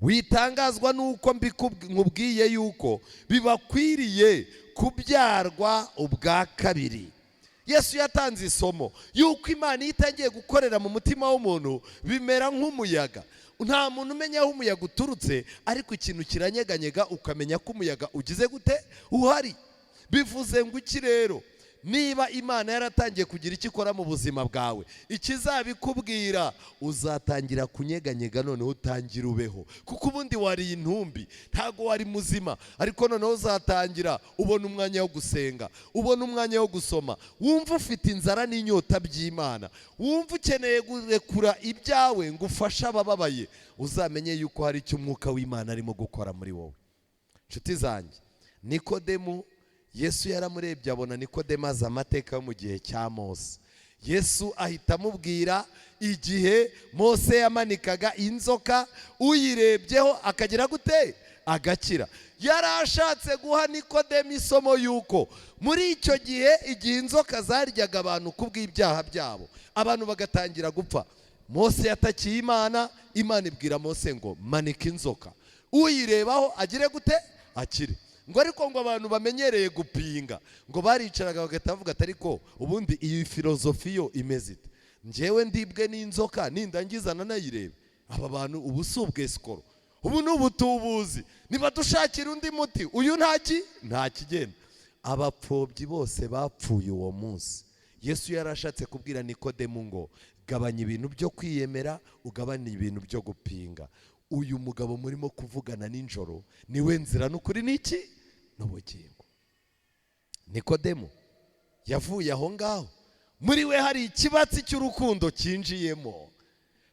Witangazwa n'uko nkubwiye yuko bibakwiriye kubyarwa ubwa kabiri. Yesu yatanze isomo yuko Imana iyo itangiye gukorera mu mutima w'umuntu bimera nk'umuyaga. Nta muntu umenya aho umuyaga uturutse, ariko ikintu kiranyeganyega ukamenya ko umuyaga ugize gute? Uhari. Bivuze ngo iki rero? Niba Imana yaratangiye kugira icyo ikora mu buzima bwawe, ikizabikubwira uzatangira kunyeganyega, noneho utangira ubeho, kuko ubundi wari intumbi, ntago wari muzima. Ariko noneho uzatangira ubona umwanya wo gusenga, ubona umwanya wo gusoma, wumva ufite inzara n'inyota by'Imana, wumva ukeneye kurekura ibyawe ngo ufashe abababaye, uzamenye yuko hari icyo umwuka w'Imana arimo gukora muri wowe. Inshuti zanjye, Nikodemu Yesu yaramurebye abona Nikodemu azi amateka yo mu gihe cya Mose. Yesu ahita amubwira igihe Mose yamanikaga inzoka, uyirebyeho akagira gute? Agakira. Yari ashatse guha Nikodemu isomo yuko muri icyo gihe, igihe inzoka zaryaga abantu kubw'ibyaha byabo, abantu bagatangira gupfa, Mose yatakiye Imana, Imana ibwira Mose ngo manika inzoka, uyirebaho agire gute? Akire. Ngo ariko ngo abantu bamenyereye gupinga, ngo baricaraga bagahita bavuga ati ariko ubundi iyi filozofiyo imeze ite? Njyewe ndibwe n'inzoka nindangiza nanayirebe? Aba bantu ubu si ubwesikoro, ubu ni ubutubuzi, niba dushakira undi muti, uyu ntaki nta kigenda. Abapfobyi bose bapfuye uwo munsi. Yesu yarashatse kubwira Nikodemu ngo gabanya ibintu byo kwiyemera, ugabanye ibintu byo gupinga. Uyu mugabo murimo kuvugana nijoro niwe nzira n'ukuri n'iki n'ubugingo. Nikodemu yavuye aho ngaho, muri we hari ikibatsi cy'urukundo cyinjiyemo.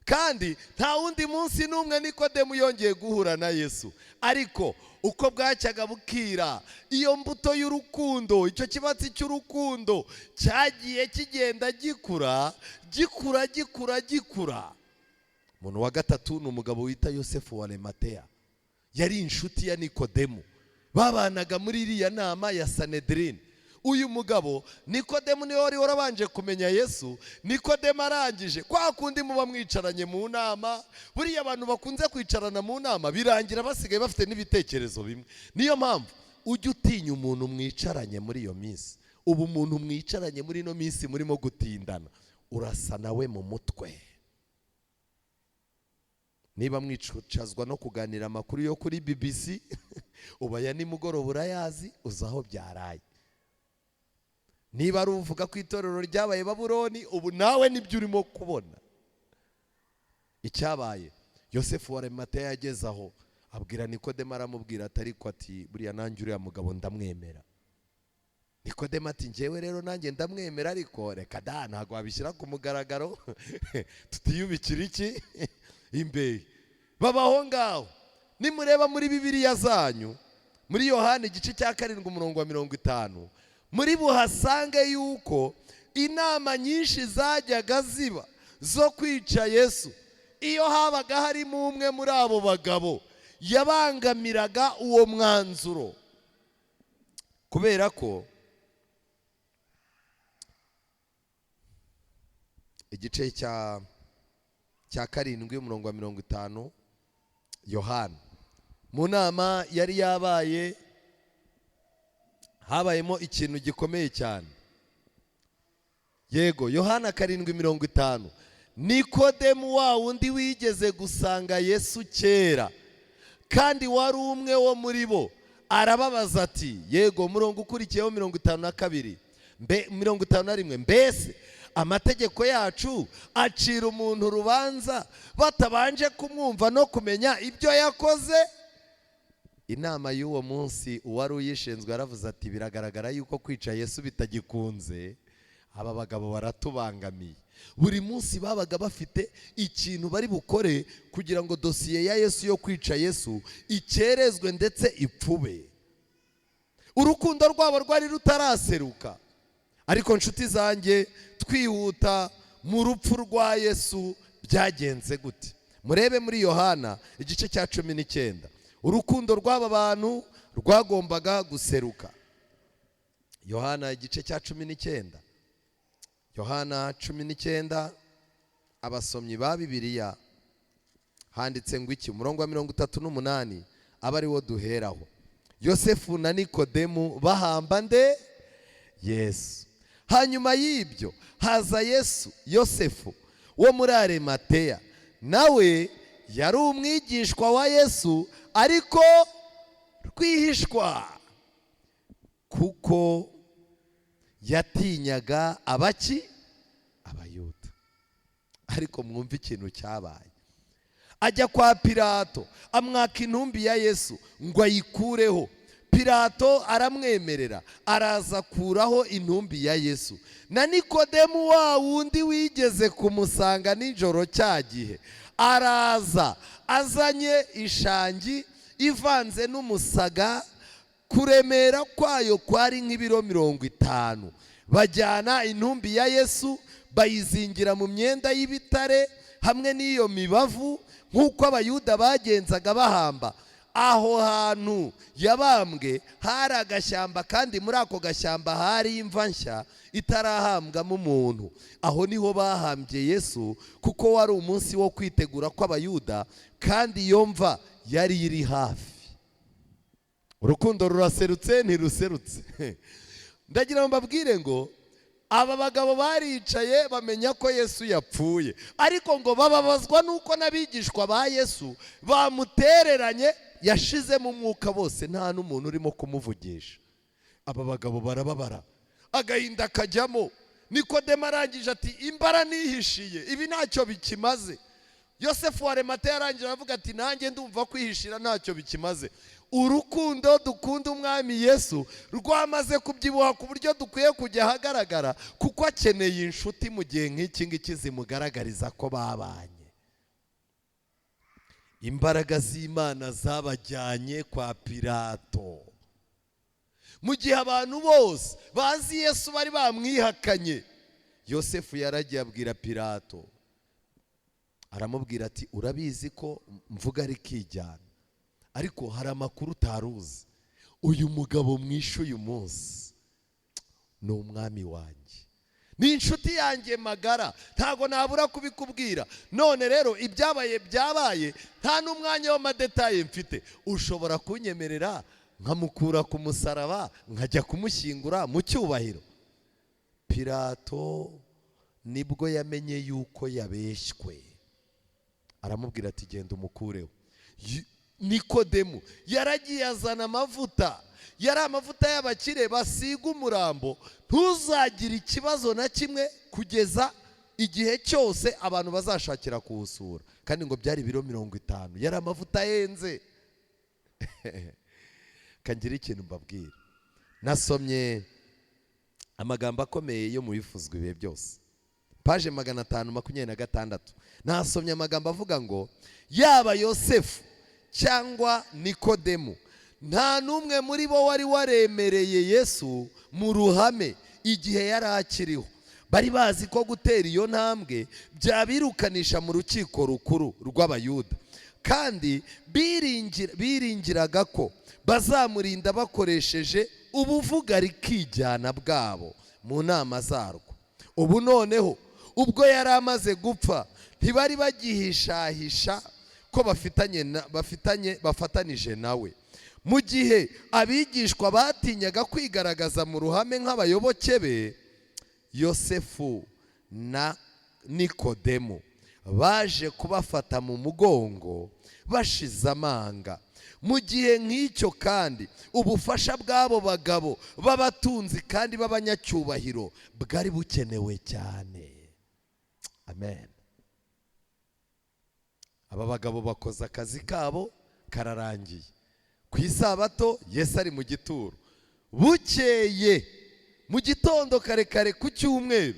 Kandi nta wundi munsi n'umwe Nikodemu yongeye guhura na Yesu. Ariko uko bwacyaga bukira, iyo mbuto y'urukundo, icyo kibatsi cy'urukundo cyagiye kigenda gikura, gikura, gikura, gikura. Umuntu wa gatatu ni umugabo wita Yosefu wa Arimateya. Yari inshuti ya Nikodemu, babanaga muri iriya nama ya Sanhedrin. Uyu mugabo Nikodemu niwe wari warabanje kumenya Yesu. Nikodemu arangije kwa kundi muba mwicaranye mu nama, buriya abantu bakunze kwicarana mu nama birangira basigaye bafite n'ibitekerezo bimwe. Niyo mpamvu ujya utinya umuntu mwicaranye muri iyo minsi. Ubu umuntu mwicaranye muri ino minsi murimo gutindana, urasa nawe mu mutwe. Niba mwicazwa no kuganira amakuru yo kuri BBC, ubaya nimugoroba urayazi, uzi aho byaraye. Niba ari uvuga ko itorero ryabaye Babuloni, ubu nawe nibyo urimo kubona. Icyabaye, Yosefu wa Arimateya yageze aho abwira Nikodemu, aramubwira ati ariko ati buriya nanjye uriya mugabo ndamwemera. Nikodemu ati njyewe rero nanjye ndamwemera, ariko reka da, ntabwo wabishyira ku mugaragaro tutiyubikira iki imbehe. Babaho ngaho. Nimureba muri Bibiliya zanyu, muri Yohana igice cya 7 umurongo wa 50, muri buhasange yuko inama nyinshi zajyaga ziba zo kwica Yesu, iyo habaga harimo umwe muri abo bagabo yabangamiraga uwo mwanzuro. Kubera ko igice cya 7 umurongo wa 50, Yohana mu nama yari yabaye habayemo ikintu gikomeye cyane. Yego, Yohana 7:50, Nikodemu wa wundi wigeze gusanga Yesu kera kandi wari umwe wo muri bo, arababaza ati, yego, murongo ukurikiyeho 52, 51, mbese amategeko yacu acira umuntu urubanza batabanje kumwumva no kumenya ibyo yakoze? Inama y'uwo munsi uwari uyishinzwe yaravuze ati biragaragara yuko kwica Yesu bitagikunze, aba bagabo baratubangamiye. Buri munsi babaga bafite ikintu bari bukore kugira ngo dosiye ya Yesu yo kwica Yesu ikerezwe ndetse ipfube. Urukundo rwabo rwari rutaraseruka. Ariko nshuti zanjye, twihuta mu rupfu rwa Yesu byagenze gute? Murebe muri Yohana igice cya 19. Urukundo rw'aba bantu rwagombaga guseruka. Yohana igice cya 19. Yohana 19, abasomyi ba Bibiliya handitse ngo iki? Umurongo wa 38 aba ari wo duheraho. Yosefu na Nikodemu bahamba nde? Yesu. Hanyuma y'ibyo haza Yesu Yosefu wo muri Arimateya, nawe yari umwigishwa wa Yesu ariko rwihishwa, kuko yatinyaga abaki? Abayuda. Ariko mwumve ikintu cyabaye. Ajya kwa Pilato amwaka intumbi ya Yesu ngo ayikureho. Pilato aramwemerera, araza akuraho intumbi ya Yesu. Na Nikodemu wa wundi wigeze kumusanga nijoro cya gihe, araza azanye ishangi ivanze n'umusaga, kuremera kwayo kwari nk'ibiro 50. Bajyana intumbi ya Yesu bayizingira mu myenda y'ibitare hamwe n'iyo mibavu, nk'uko Abayuda bagenzaga bahamba. Aho hantu yabambwe hari agashyamba, kandi muri ako gashyamba hari imva nshya itarahambwamo umuntu. Aho niho bahambye Yesu, kuko wari umunsi wo kwitegura kw'Abayuda, kandi iyo mva yari iri hafi. Urukundo ruraserutse ntiruserutse. Ndagira ngo mbabwire ngo aba bagabo baricaye bamenya ko Yesu yapfuye, ariko ngo bababazwa nuko n'abigishwa ba Yesu bamutereranye, yashizemo umwuka bose, nta n'umuntu urimo kumuvugisha. Aba bagabo barababara, agahinda kajyamo. Nikodemu arangije ati imbara nihishiye, ibi ntacyo bikimaze. Yosefu wa Arimateya yarangije aravuga ati nanjye ndumva kwihishira ntacyo bikimaze. Urukundo dukunda umwami Yesu rwamaze kubyibuha ku buryo dukwiye kujya ahagaragara, kuko akeneye inshuti mu gihe nk'iki ngiki zimugaragariza ko babanye. Imbaraga z'Imana zabajyanye kwa Pilato. Mu gihe abantu bose bazi Yesu bari bamwihakanye, Yosefu yaragiye abwira Pilato, aramubwira ati urabizi ko mvuga rikijyana, ariko hari amakuru utaruzi. Uyu mugabo mwishe uyu munsi ni umwami wanjye, ni inshuti yanjye magara, ntago nabura kubikubwira. None rero ibyabaye byabaye, nta n'umwanya w'amadetaye mfite. Ushobora kunyemerera nkamukura ku musaraba nkajya kumushyingura mu cyubahiro? Pilato nibwo yamenye yuko yabeshywe, aramubwira ati genda umukureho. Nikodemu yaragiye azana amavuta, yari amavuta y'abakire basiga umurambo, ntuzagire ikibazo na kimwe kugeza igihe cyose abantu bazashakira kuwusura. Kandi ngo byari ibiro 50, yari amavuta ahenze. Kangira ikintu mbabwira, nasomye amagambo akomeye yo mu bifuzwa ibihe byose, paje 526. Nasomye amagambo avuga ngo yaba Yosefu cyangwa Nikodemu, nta n'umwe muri bo wari waremereye Yesu mu ruhame igihe yari akiriho. Bari bazi ko gutera iyo ntambwe byabirukanisha mu rukiko rukuru rw'Abayuda, kandi biringiraga ko bazamurinda bakoresheje ubuvuga rikijyana bwabo mu nama zarwo. Ubu noneho ubwo yari amaze gupfa, ntibari bagihishahisha ko bafatanije nawe. Mu gihe abigishwa batinyaga kwigaragaza mu ruhame nk'abayoboke be, Yosefu na Nikodemu baje kubafata mu mugongo bashize amanga. Mu gihe nk'icyo kandi ubufasha bw'abo bagabo b'abatunzi kandi b'abanyacyubahiro bwari bukenewe cyane. Amen. Aba bagabo bakoze akazi kabo kararangiye. Ku isabato Yesu ari mu gituro. Bukeye mu gitondo kare kare ku cyumweru,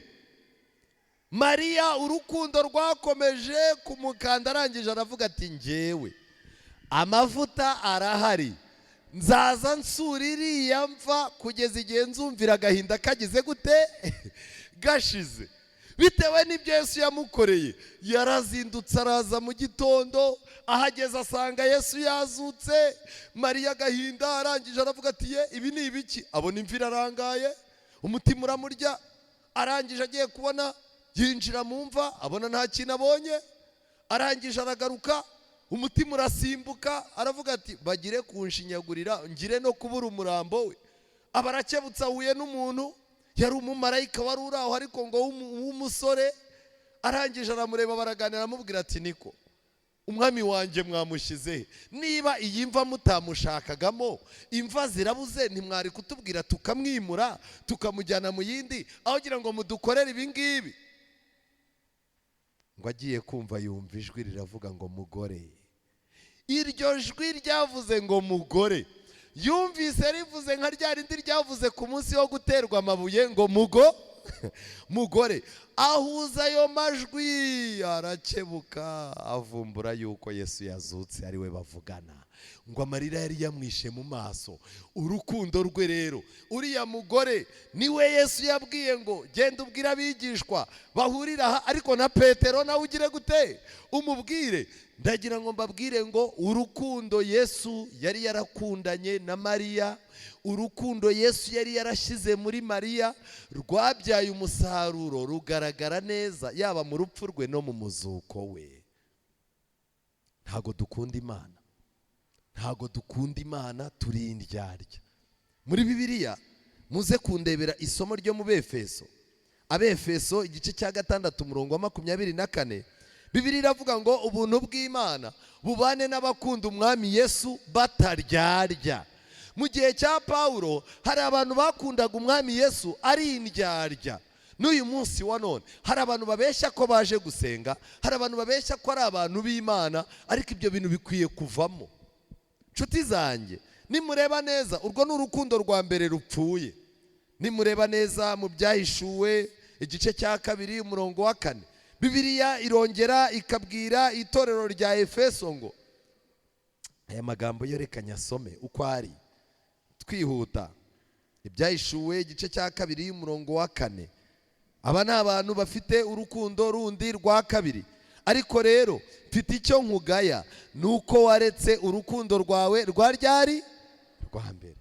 Mariya urukundo rwakomeje kumukanda, arangije aravuga ati njyewe amavuta arahari, nzaza nsura iriya mva kugeza igihe nzumvira agahinda kagize gute gashize. Bitewe n'ibyo Yesu yamukoreye, yarazindutse araza mu gitondo, ahageze asanga Yesu yazutse. Mariya agahinda, arangije aravuga ati ye ibi ni ibiki? Abona imvi irarangaye, umutima uramurya. Arangije agiye kubona yinjira mu mva, abona nta kintu abonye. Arangije aragaruka, umutima urasimbuka, aravuga ati bagire kunshinyagurira ngire no kubura umurambo we. Aba arakebutse, ahuye n'umuntu yari umumarayika wari uri aho, ariko ngo w'umusore. Arangije aramureba, baraganira, aramubwira ati niko umwami wanjye mwamushyize, niba iyi mva mutamushakagamo, imva zirabuze, ntimwari kutubwira tukamwimura tukamujyana mu yindi, aho kugira ngo mudukorere ibi ngibi. Ngo agiye kumva yumva ijwi riravuga ngo mugore. Iryo jwi ryavuze ngo mugore, yumvise rivuze nka rya rindi ryavuze ku munsi wo guterwa amabuye ngo mugore. Ahuza ayo majwi, arakebuka, avumbura yuko Yesu yazutse ari we bavugana. Ngo amarira yari yamwishe mu maso. Urukundo rwe rero, uriya mugore niwe Yesu yabwiye ngo genda ubwire abigishwa bahurira aha, ariko na Petero nawe ugire gute umubwire. Ndagira ngo mbabwire ngo urukundo Yesu yari yarakundanye na Mariya, urukundo Yesu yari yarashyize muri Mariya rwabyaye umusaruro rugaragara neza, yaba mu rupfu rwe no mu muzuko we. Ntago dukunda Imana, ntago dukunda Imana, turi indyarya. Muri Bibiliya muze kundebera isomo ryo mu Befeso, Abefeso igice cya 6 umurongo wa 24. Bibiliya iravuga ngo ubuntu bw'Imana bubane n'abakunda umwami Yesu bataryarya. Mu gihe cya Pawulo hari abantu bakundaga umwami Yesu ari indyarya. N'uyu munsi wa none hari abantu babeshya ko baje gusenga, hari abantu babeshya ko ari abantu b'Imana, ariko ibyo bintu bikwiye kuvamo. Nshuti zanjye, nimureba neza, urwo ni urukundo rwa mbere rupfuye. Nimureba neza mu Byahishuwe igice cya 2 umurongo wa 4, Bibiliya irongera ikabwira itorero rya Efeso ngo aya magambo yerekanye, asome uko ari twihuta. Ibyahishuwe igice cya 2 umurongo wa 4. Aba ni abantu bafite urukundo rundi rwa kabiri. Ariko rero mfite icyo nkugaya, ni uko waretse urukundo rwawe rwa ryari rwa mbere.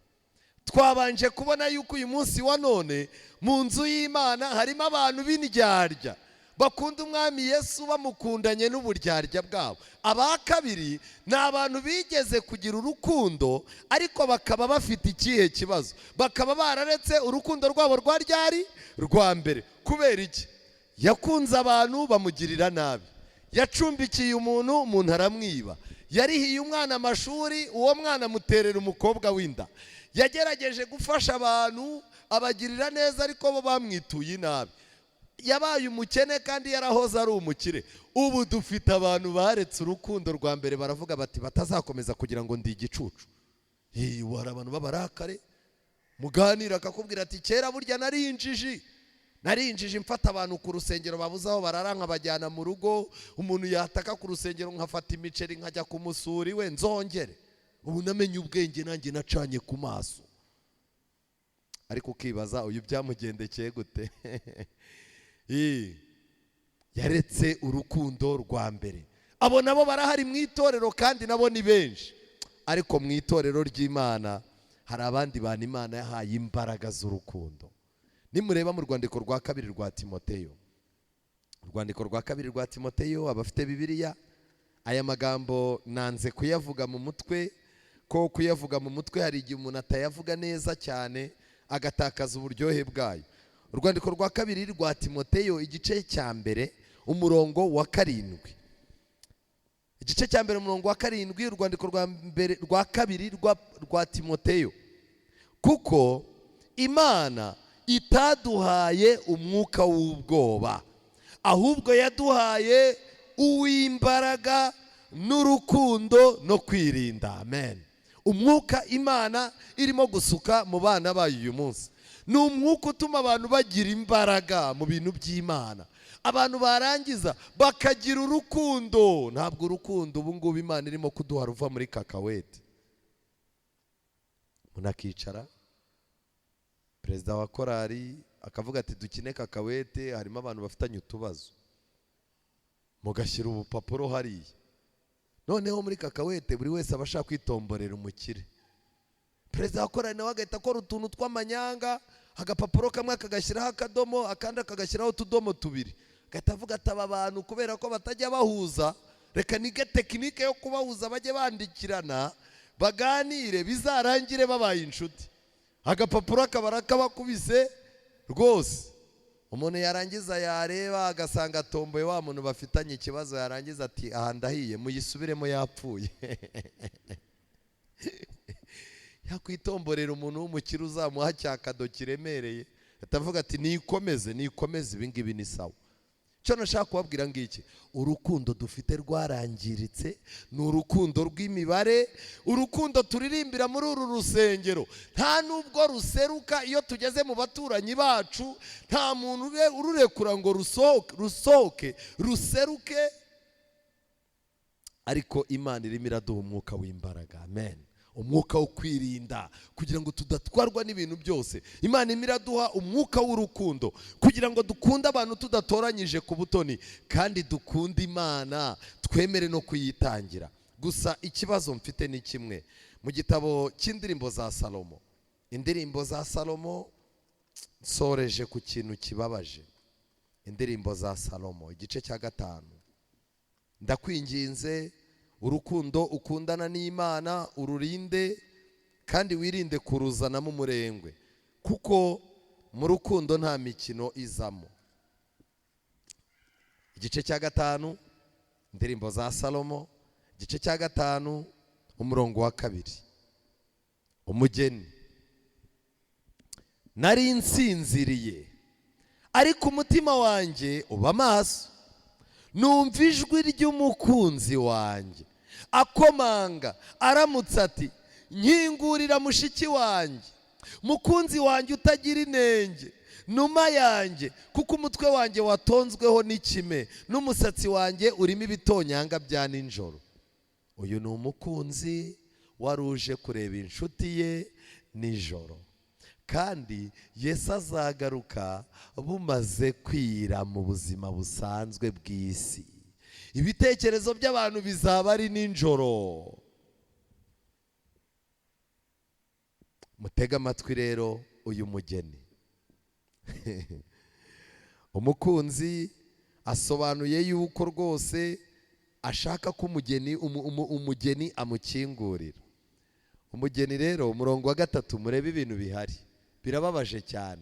Twabanje kubona yuko uyu munsi wa none mu nzu y'Imana harimo abantu b'indyarya bakunda Umwami Yesu bamukundanye n'uburyarya bwabo. Aba kabiri ni abantu bigeze kugira urukundo, ariko bakaba bafite ikihe kibazo? Bakaba bararetse urukundo rwabo rwa ryari rwa mbere. Kubera iki? Yakunze abantu bamugirira nabi, yacumbikiye umuntu, umuntu aramwiba, yarihiye umwana amashuri, uwo mwana amuterera umukobwa w'inda, yagerageje gufasha abantu abagirira neza, ariko bo bamwituye inabi, yabaye umukene kandi yarahoze ari umukire. Ubu dufite abantu baretse urukundo rwa mbere, baravuga bati batazakomeza kugira ngo ndi igicucu. Hari abantu b'abarakare muganira akakubwira ati kera burya nari injiji, narinjije mfata abantu ku rusengero babuze aho barara nkabajyana mu rugo, umuntu yataka ku rusengero nkafata imiceri nkajya kumusura iwe nzongere. Ubu namenye ubwenge, nanjye nacanye ku maso. Ariko ukibaza uyu byamugendekeye gute? Yaretse urukundo rwa mbere. Abo nabo barahari mu itorero kandi nabo ni benshi. Ariko mu itorero ry'Imana hari abandi bantu Imana yahaye imbaraga z'urukundo. Nimureba mu rwandiko rwa 2 rwa Timoteyo, urwandiko rwa 2 rwa Timoteyo, abafite Bibiliya, aya magambo nanze kuyavuga mu mutwe, ko kuyavuga mu mutwe hari igihe umuntu atayavuga neza cyane agatakaza uburyohe bwayo. Urwandiko rwa 2 rwa Timoteyo igice cya 1 umurongo wa 7. Igice cya 1 umurongo wa 7, urwandiko rwa mbere rwa 2 rwa Timoteyo. Kuko Imana itaduhaye umwuka w'ubwoba, ahubwo yaduhaye uw'imbaraga n'urukundo no kwirinda. Amen. Umwuka Imana irimo gusuka mu bana bayo uyu munsi ni umwuka utuma abantu bagira imbaraga mu bintu by'Imana, abantu barangiza bakagira urukundo. Ntabwo urukundo ubu ngubu Imana irimo kuduha ruva muri kakawete. Umuntu akicara, perezida wa korali akavuga ati dukine kakawete, harimo abantu bafitanye utubazo, mugashyira ubupapuro hariya. Noneho muri kakawete buri wese aba ashaka kwitomborera umukire. Perezida wa korali nawe agahita akora utuntu tw'amanyanga, agapapuro kamwe akagashyiraho akadomo, akandi akagashyiraho utudomo 2, agahita avuga ati aba bantu kubera ko batajya bahuza, reka nige tekinike yo kubahuza, bajye bandikirana baganire bizarangire babaye inshuti. Agapapuro akabara kabakubise rwose. Umuntu yarangiza yareba agasanga atomboye wa muntu bafitanye ikibazo, yarangiza ati aha ndahiye muyisubiremo yapfuye. Yakwitomborera umuntu w'umukire uzamuha cyakado kiremereye, atavuga ati nikomeze nikomeze ibi ngibi ni sawa. Cyo nashaka kubabwira ngiki, urukundo dufite rwarangiritse, ni urukundo rw'imibare, urukundo turirimbira muri uru rusengero nta nubwo ruseruka iyo tugeze mu baturanyi bacu, nta muntu ururekura ngo rusohoke ruseruke. Ariko Imana irimo iraduha umwuka w'imbaraga. Amen. Umwuka wo kwirinda kugira ngo tudatwarwa n'ibintu byose. Imana irimo iraduha umwuka w'urukundo kugira ngo dukunde abantu tudatoranyije ku butoni, kandi dukunde Imana twemere no kuyitangira. Gusa ikibazo mfite ni kimwe. Mu gitabo cy'indirimbo za Salomo, indirimbo za Salomo, nsoreje ku kintu kibabaje. Indirimbo za Salomo igice cya 5. Ndakwinginze urukundo ukundana n'Imana ururinde, kandi wirinde kuruzanamo umurengwe, kuko mu rukundo nta mikino izamo. Igice cya 5, indirimbo za Salomo igice cya 5 umurongo wa 2. Umugeni: nari nsinziriye, Ariko umutima wanjye uba maso. Numva ijwi ry'umukunzi wanjye akomanga, aramutse ati: "Nkingurira, mushiki wanjye, mukunzi wanjye utagira inenge, numa yanjye, kuko umutwe wanjye watonzweho n'ikime, n'umusatsi wanjye urimo ibitonyanga bya nijoro." Uyu ni umukunzi wari uje kureba inshuti ye nijoro, kandi Yesu azagaruka bumaze kwira. Mu buzima busanzwe bw'isi, ibitekerezo by'abantu bizaba ari nijoro. Mutege amatwi rero uyu mugeni. Umukunzi asobanuye yuko rwose ashaka ko umugeni amukingurira. Umugeni rero, umurongo wa 3, murebe ibintu bihari, birababaje cyane.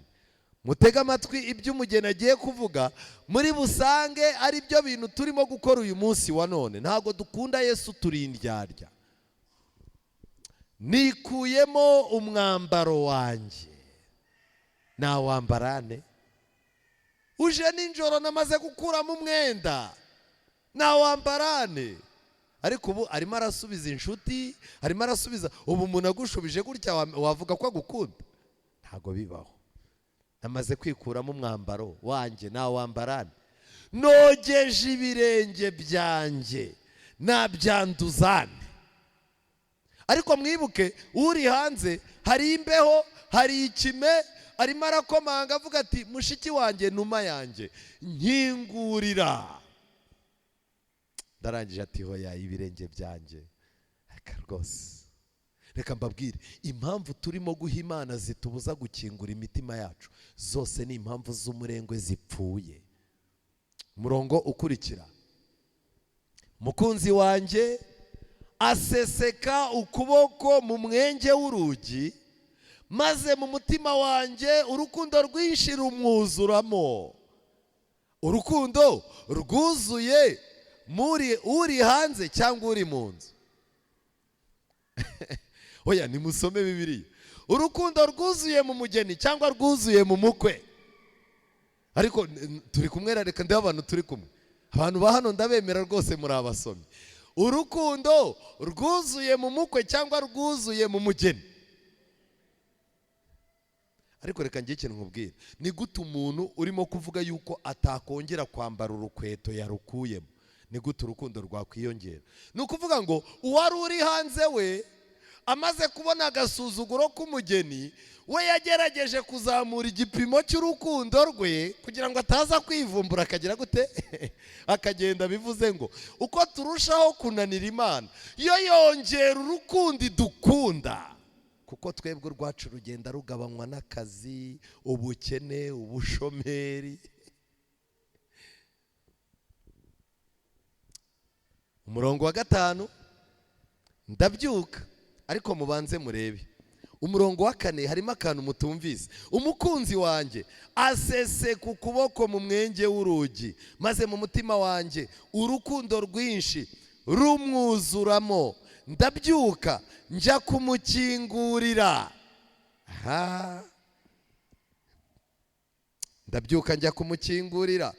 Mutege amatwi ibyo umugeni agiye kuvuga, muri busange ari byo bintu turimo gukora uyu munsi wa none. Ntabwo dukunda Yesu, turi indyarya. "Nikuyemo umwambaro wanjye, nawambarane?" Uje nijoro, namaze gukuramo umwenda, nawambarane? Ariko ubu arimo arasubiza inshuti, arimo arasubiza. Ubu umuntu agushubije gutya, wavuga ko agukunda? Ntabwo bibaho. "Namaze kwikuramo umwambaro wanjye, nawambarane? Nogeje ibirenge byanjye, nabyanduzane?" Ariko mwibuke, uri hanze hari imbeho, hari ikime, arimo arakomanga avuga ati: "Mushiki wanjye, numa yanjye, nkingurira." Ndarangije ati: "Hoya, ibirenge byanjye." Reka rwose, reka mbabwire impamvu turimo guha Imana zitubuza gukingura imitima yacu. Zose ni impamvu z'umurengwe zipfuye. Umurongo ukurikira: "Mukunzi wanjye aseseka ukuboko mu mwenge w'urugi, maze mu mutima wanjye urukundo rwinshi rumwuzuramo." Urukundo rwuzuye muri uri hanze cyangwa uri mu nzu? Oya, nimusome Bibiliya. Urukundo rwuzuye mu mugeni cyangwa rwuzuye mu mukwe? Ariko turi kumwe? Reka ndebe abantu turi kumwe. Abantu ba hano ndabemera rwose, muri abasomyi. Urukundo rwuzuye mu mukwe cyangwa rwuzuye mu mugeni? Ariko reka ngire ikintu nkubwira. Ni gute umuntu urimo kuvuga yuko atakongera kwambara urukweto yarukuyemo, ni gute urukundo rwakwiyongera? Ni ukuvuga ngo uwari uri hanze we, amaze kubona agasuzuguro k'umugeni we, yagerageje kuzamura igipimo cy'urukundo rwe kugira ngo ataza kwivumbura, akagira gute? Akagenda. Bivuze ngo uko turushaho kunanira Imana, yo yongera urukundo idukunda, kuko twebwe urwacu rugenda rugabanywa n'akazi, ubukene, ubushomeri. Umurongo wa 5: "Ndabyuka." Ariko mubanze murebe umurongo wa 4, harimo akantu mutumvise. "Umukunzi wanjye aseseka ukuboko mu mwenge w'urugi, maze mu mutima wanjye urukundo rwinshi rumwuzuramo. Ndabyuka njya kumukingurira." Aha. "Ndabyuka njya kumukingurira,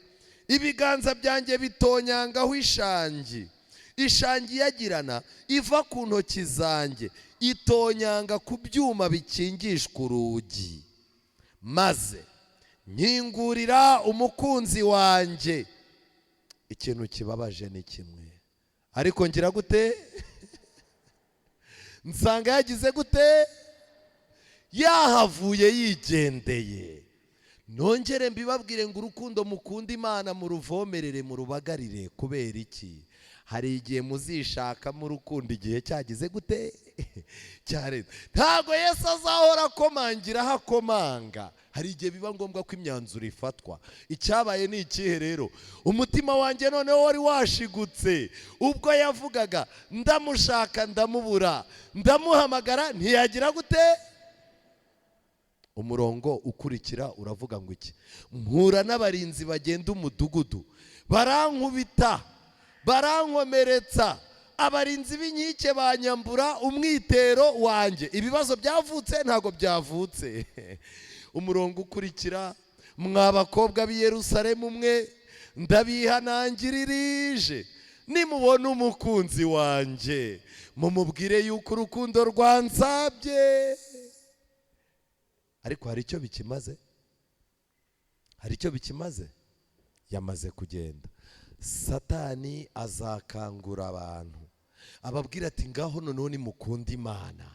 ibiganza byanjye bitonyangaho ishangi. Ishangi yagirana iva ku ntoki zanjye, itonyanga ku byuma bikingishwa urugi. Maze nkingurira umukunzi wanjye." Ikintu kibabaje ni kimwe: ariko ngira gute? Nsanga yagize gute? Yahavuye yigendeye. Nongere mbibabwire ngo urukundo mukunda Imana muruvomerere, murubagarire. Kubera iki? Hari igihe muzishakamo urukundo igihe cyagize gute? Cyarenze. Ntabwo Yesu azahora akomangira aho akomanga. Hari igihe biba ngombwa ko imyanzuro ifatwa. Icyabaye ni ikihe rero? Umutima wanjye noneho wari washigutse ubwo yavugaga: "Ndamushaka ndamubura, ndamuhamagara ntiyagira gute?" Umurongo ukurikira uravuga ngo iki? "Mpura n'abarinzi bagenda umudugudu, barankubita, barankomeretsa. Abarinzi b'inkike banyambura umwitero wanjye." Ibibazo byavutse? Ntabwo byavutse. Umurongo ukurikira: Mwa bakobwa b'i Yerusalemu mwe, ndabihanangiririje, nimubona umukunzi wanjye mumubwire yuko urukundo rwansabye. Ariko hari icyo bikimaze? Hari icyo bikimaze? Yamaze kugenda. Satani azakangura abantu, ababwira ati: "Ngaho noneho nimukunda Imana,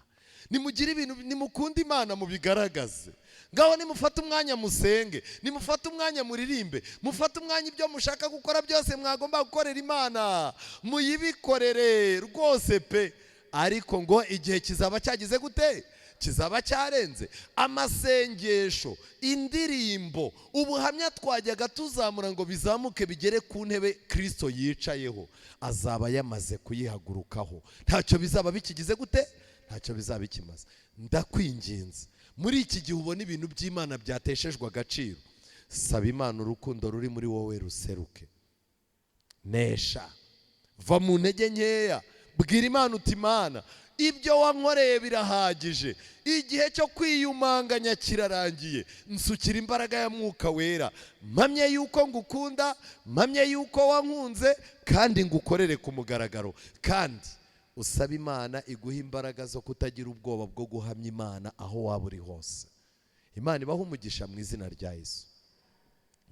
nimugire ibintu, nimukunda Imana mubigaragaze. Ngaho nimufate umwanya musenge, nimufate umwanya muririmbe, mufate umwanya, ibyo mushaka gukora byose mwagomba gukorera Imana muyibikorere rwose pe." Ariko ngo igihe kizaba cyagize gute? Kizaba cyarenze. Amasengesho, indirimbo, ubuhamya twajyaga tuzamura ngo bizamuke bigere ku ntebe Kirisito yicayeho, azaba yamaze kuyihagurukaho. Ntacyo bizaba bikigize gute? Ntacyo bizaba bikimaze. Ndakwinginze, muri iki gihe ubona ibintu by'Imana byateshejwe agaciro, saba Imana urukundo ruri muri wowe ruseruke. Nesha, va mu ntege nkeya, bwira Imana uti: "Imana, ibyo wankoreye birahagije, igihe cyo kwiyumanganya kirarangiye. Nsukira imbaraga ya Mwuka Wera, mpamye yuko ngukunda, mpamye yuko wankunze, kandi ngukorere ku mugaragaro." Kandi usaba Imana iguha imbaraga zo kutagira ubwoba bwo guhamya Imana aho waba uri hose. Imana ibaha umugisha mu izina rya Yesu.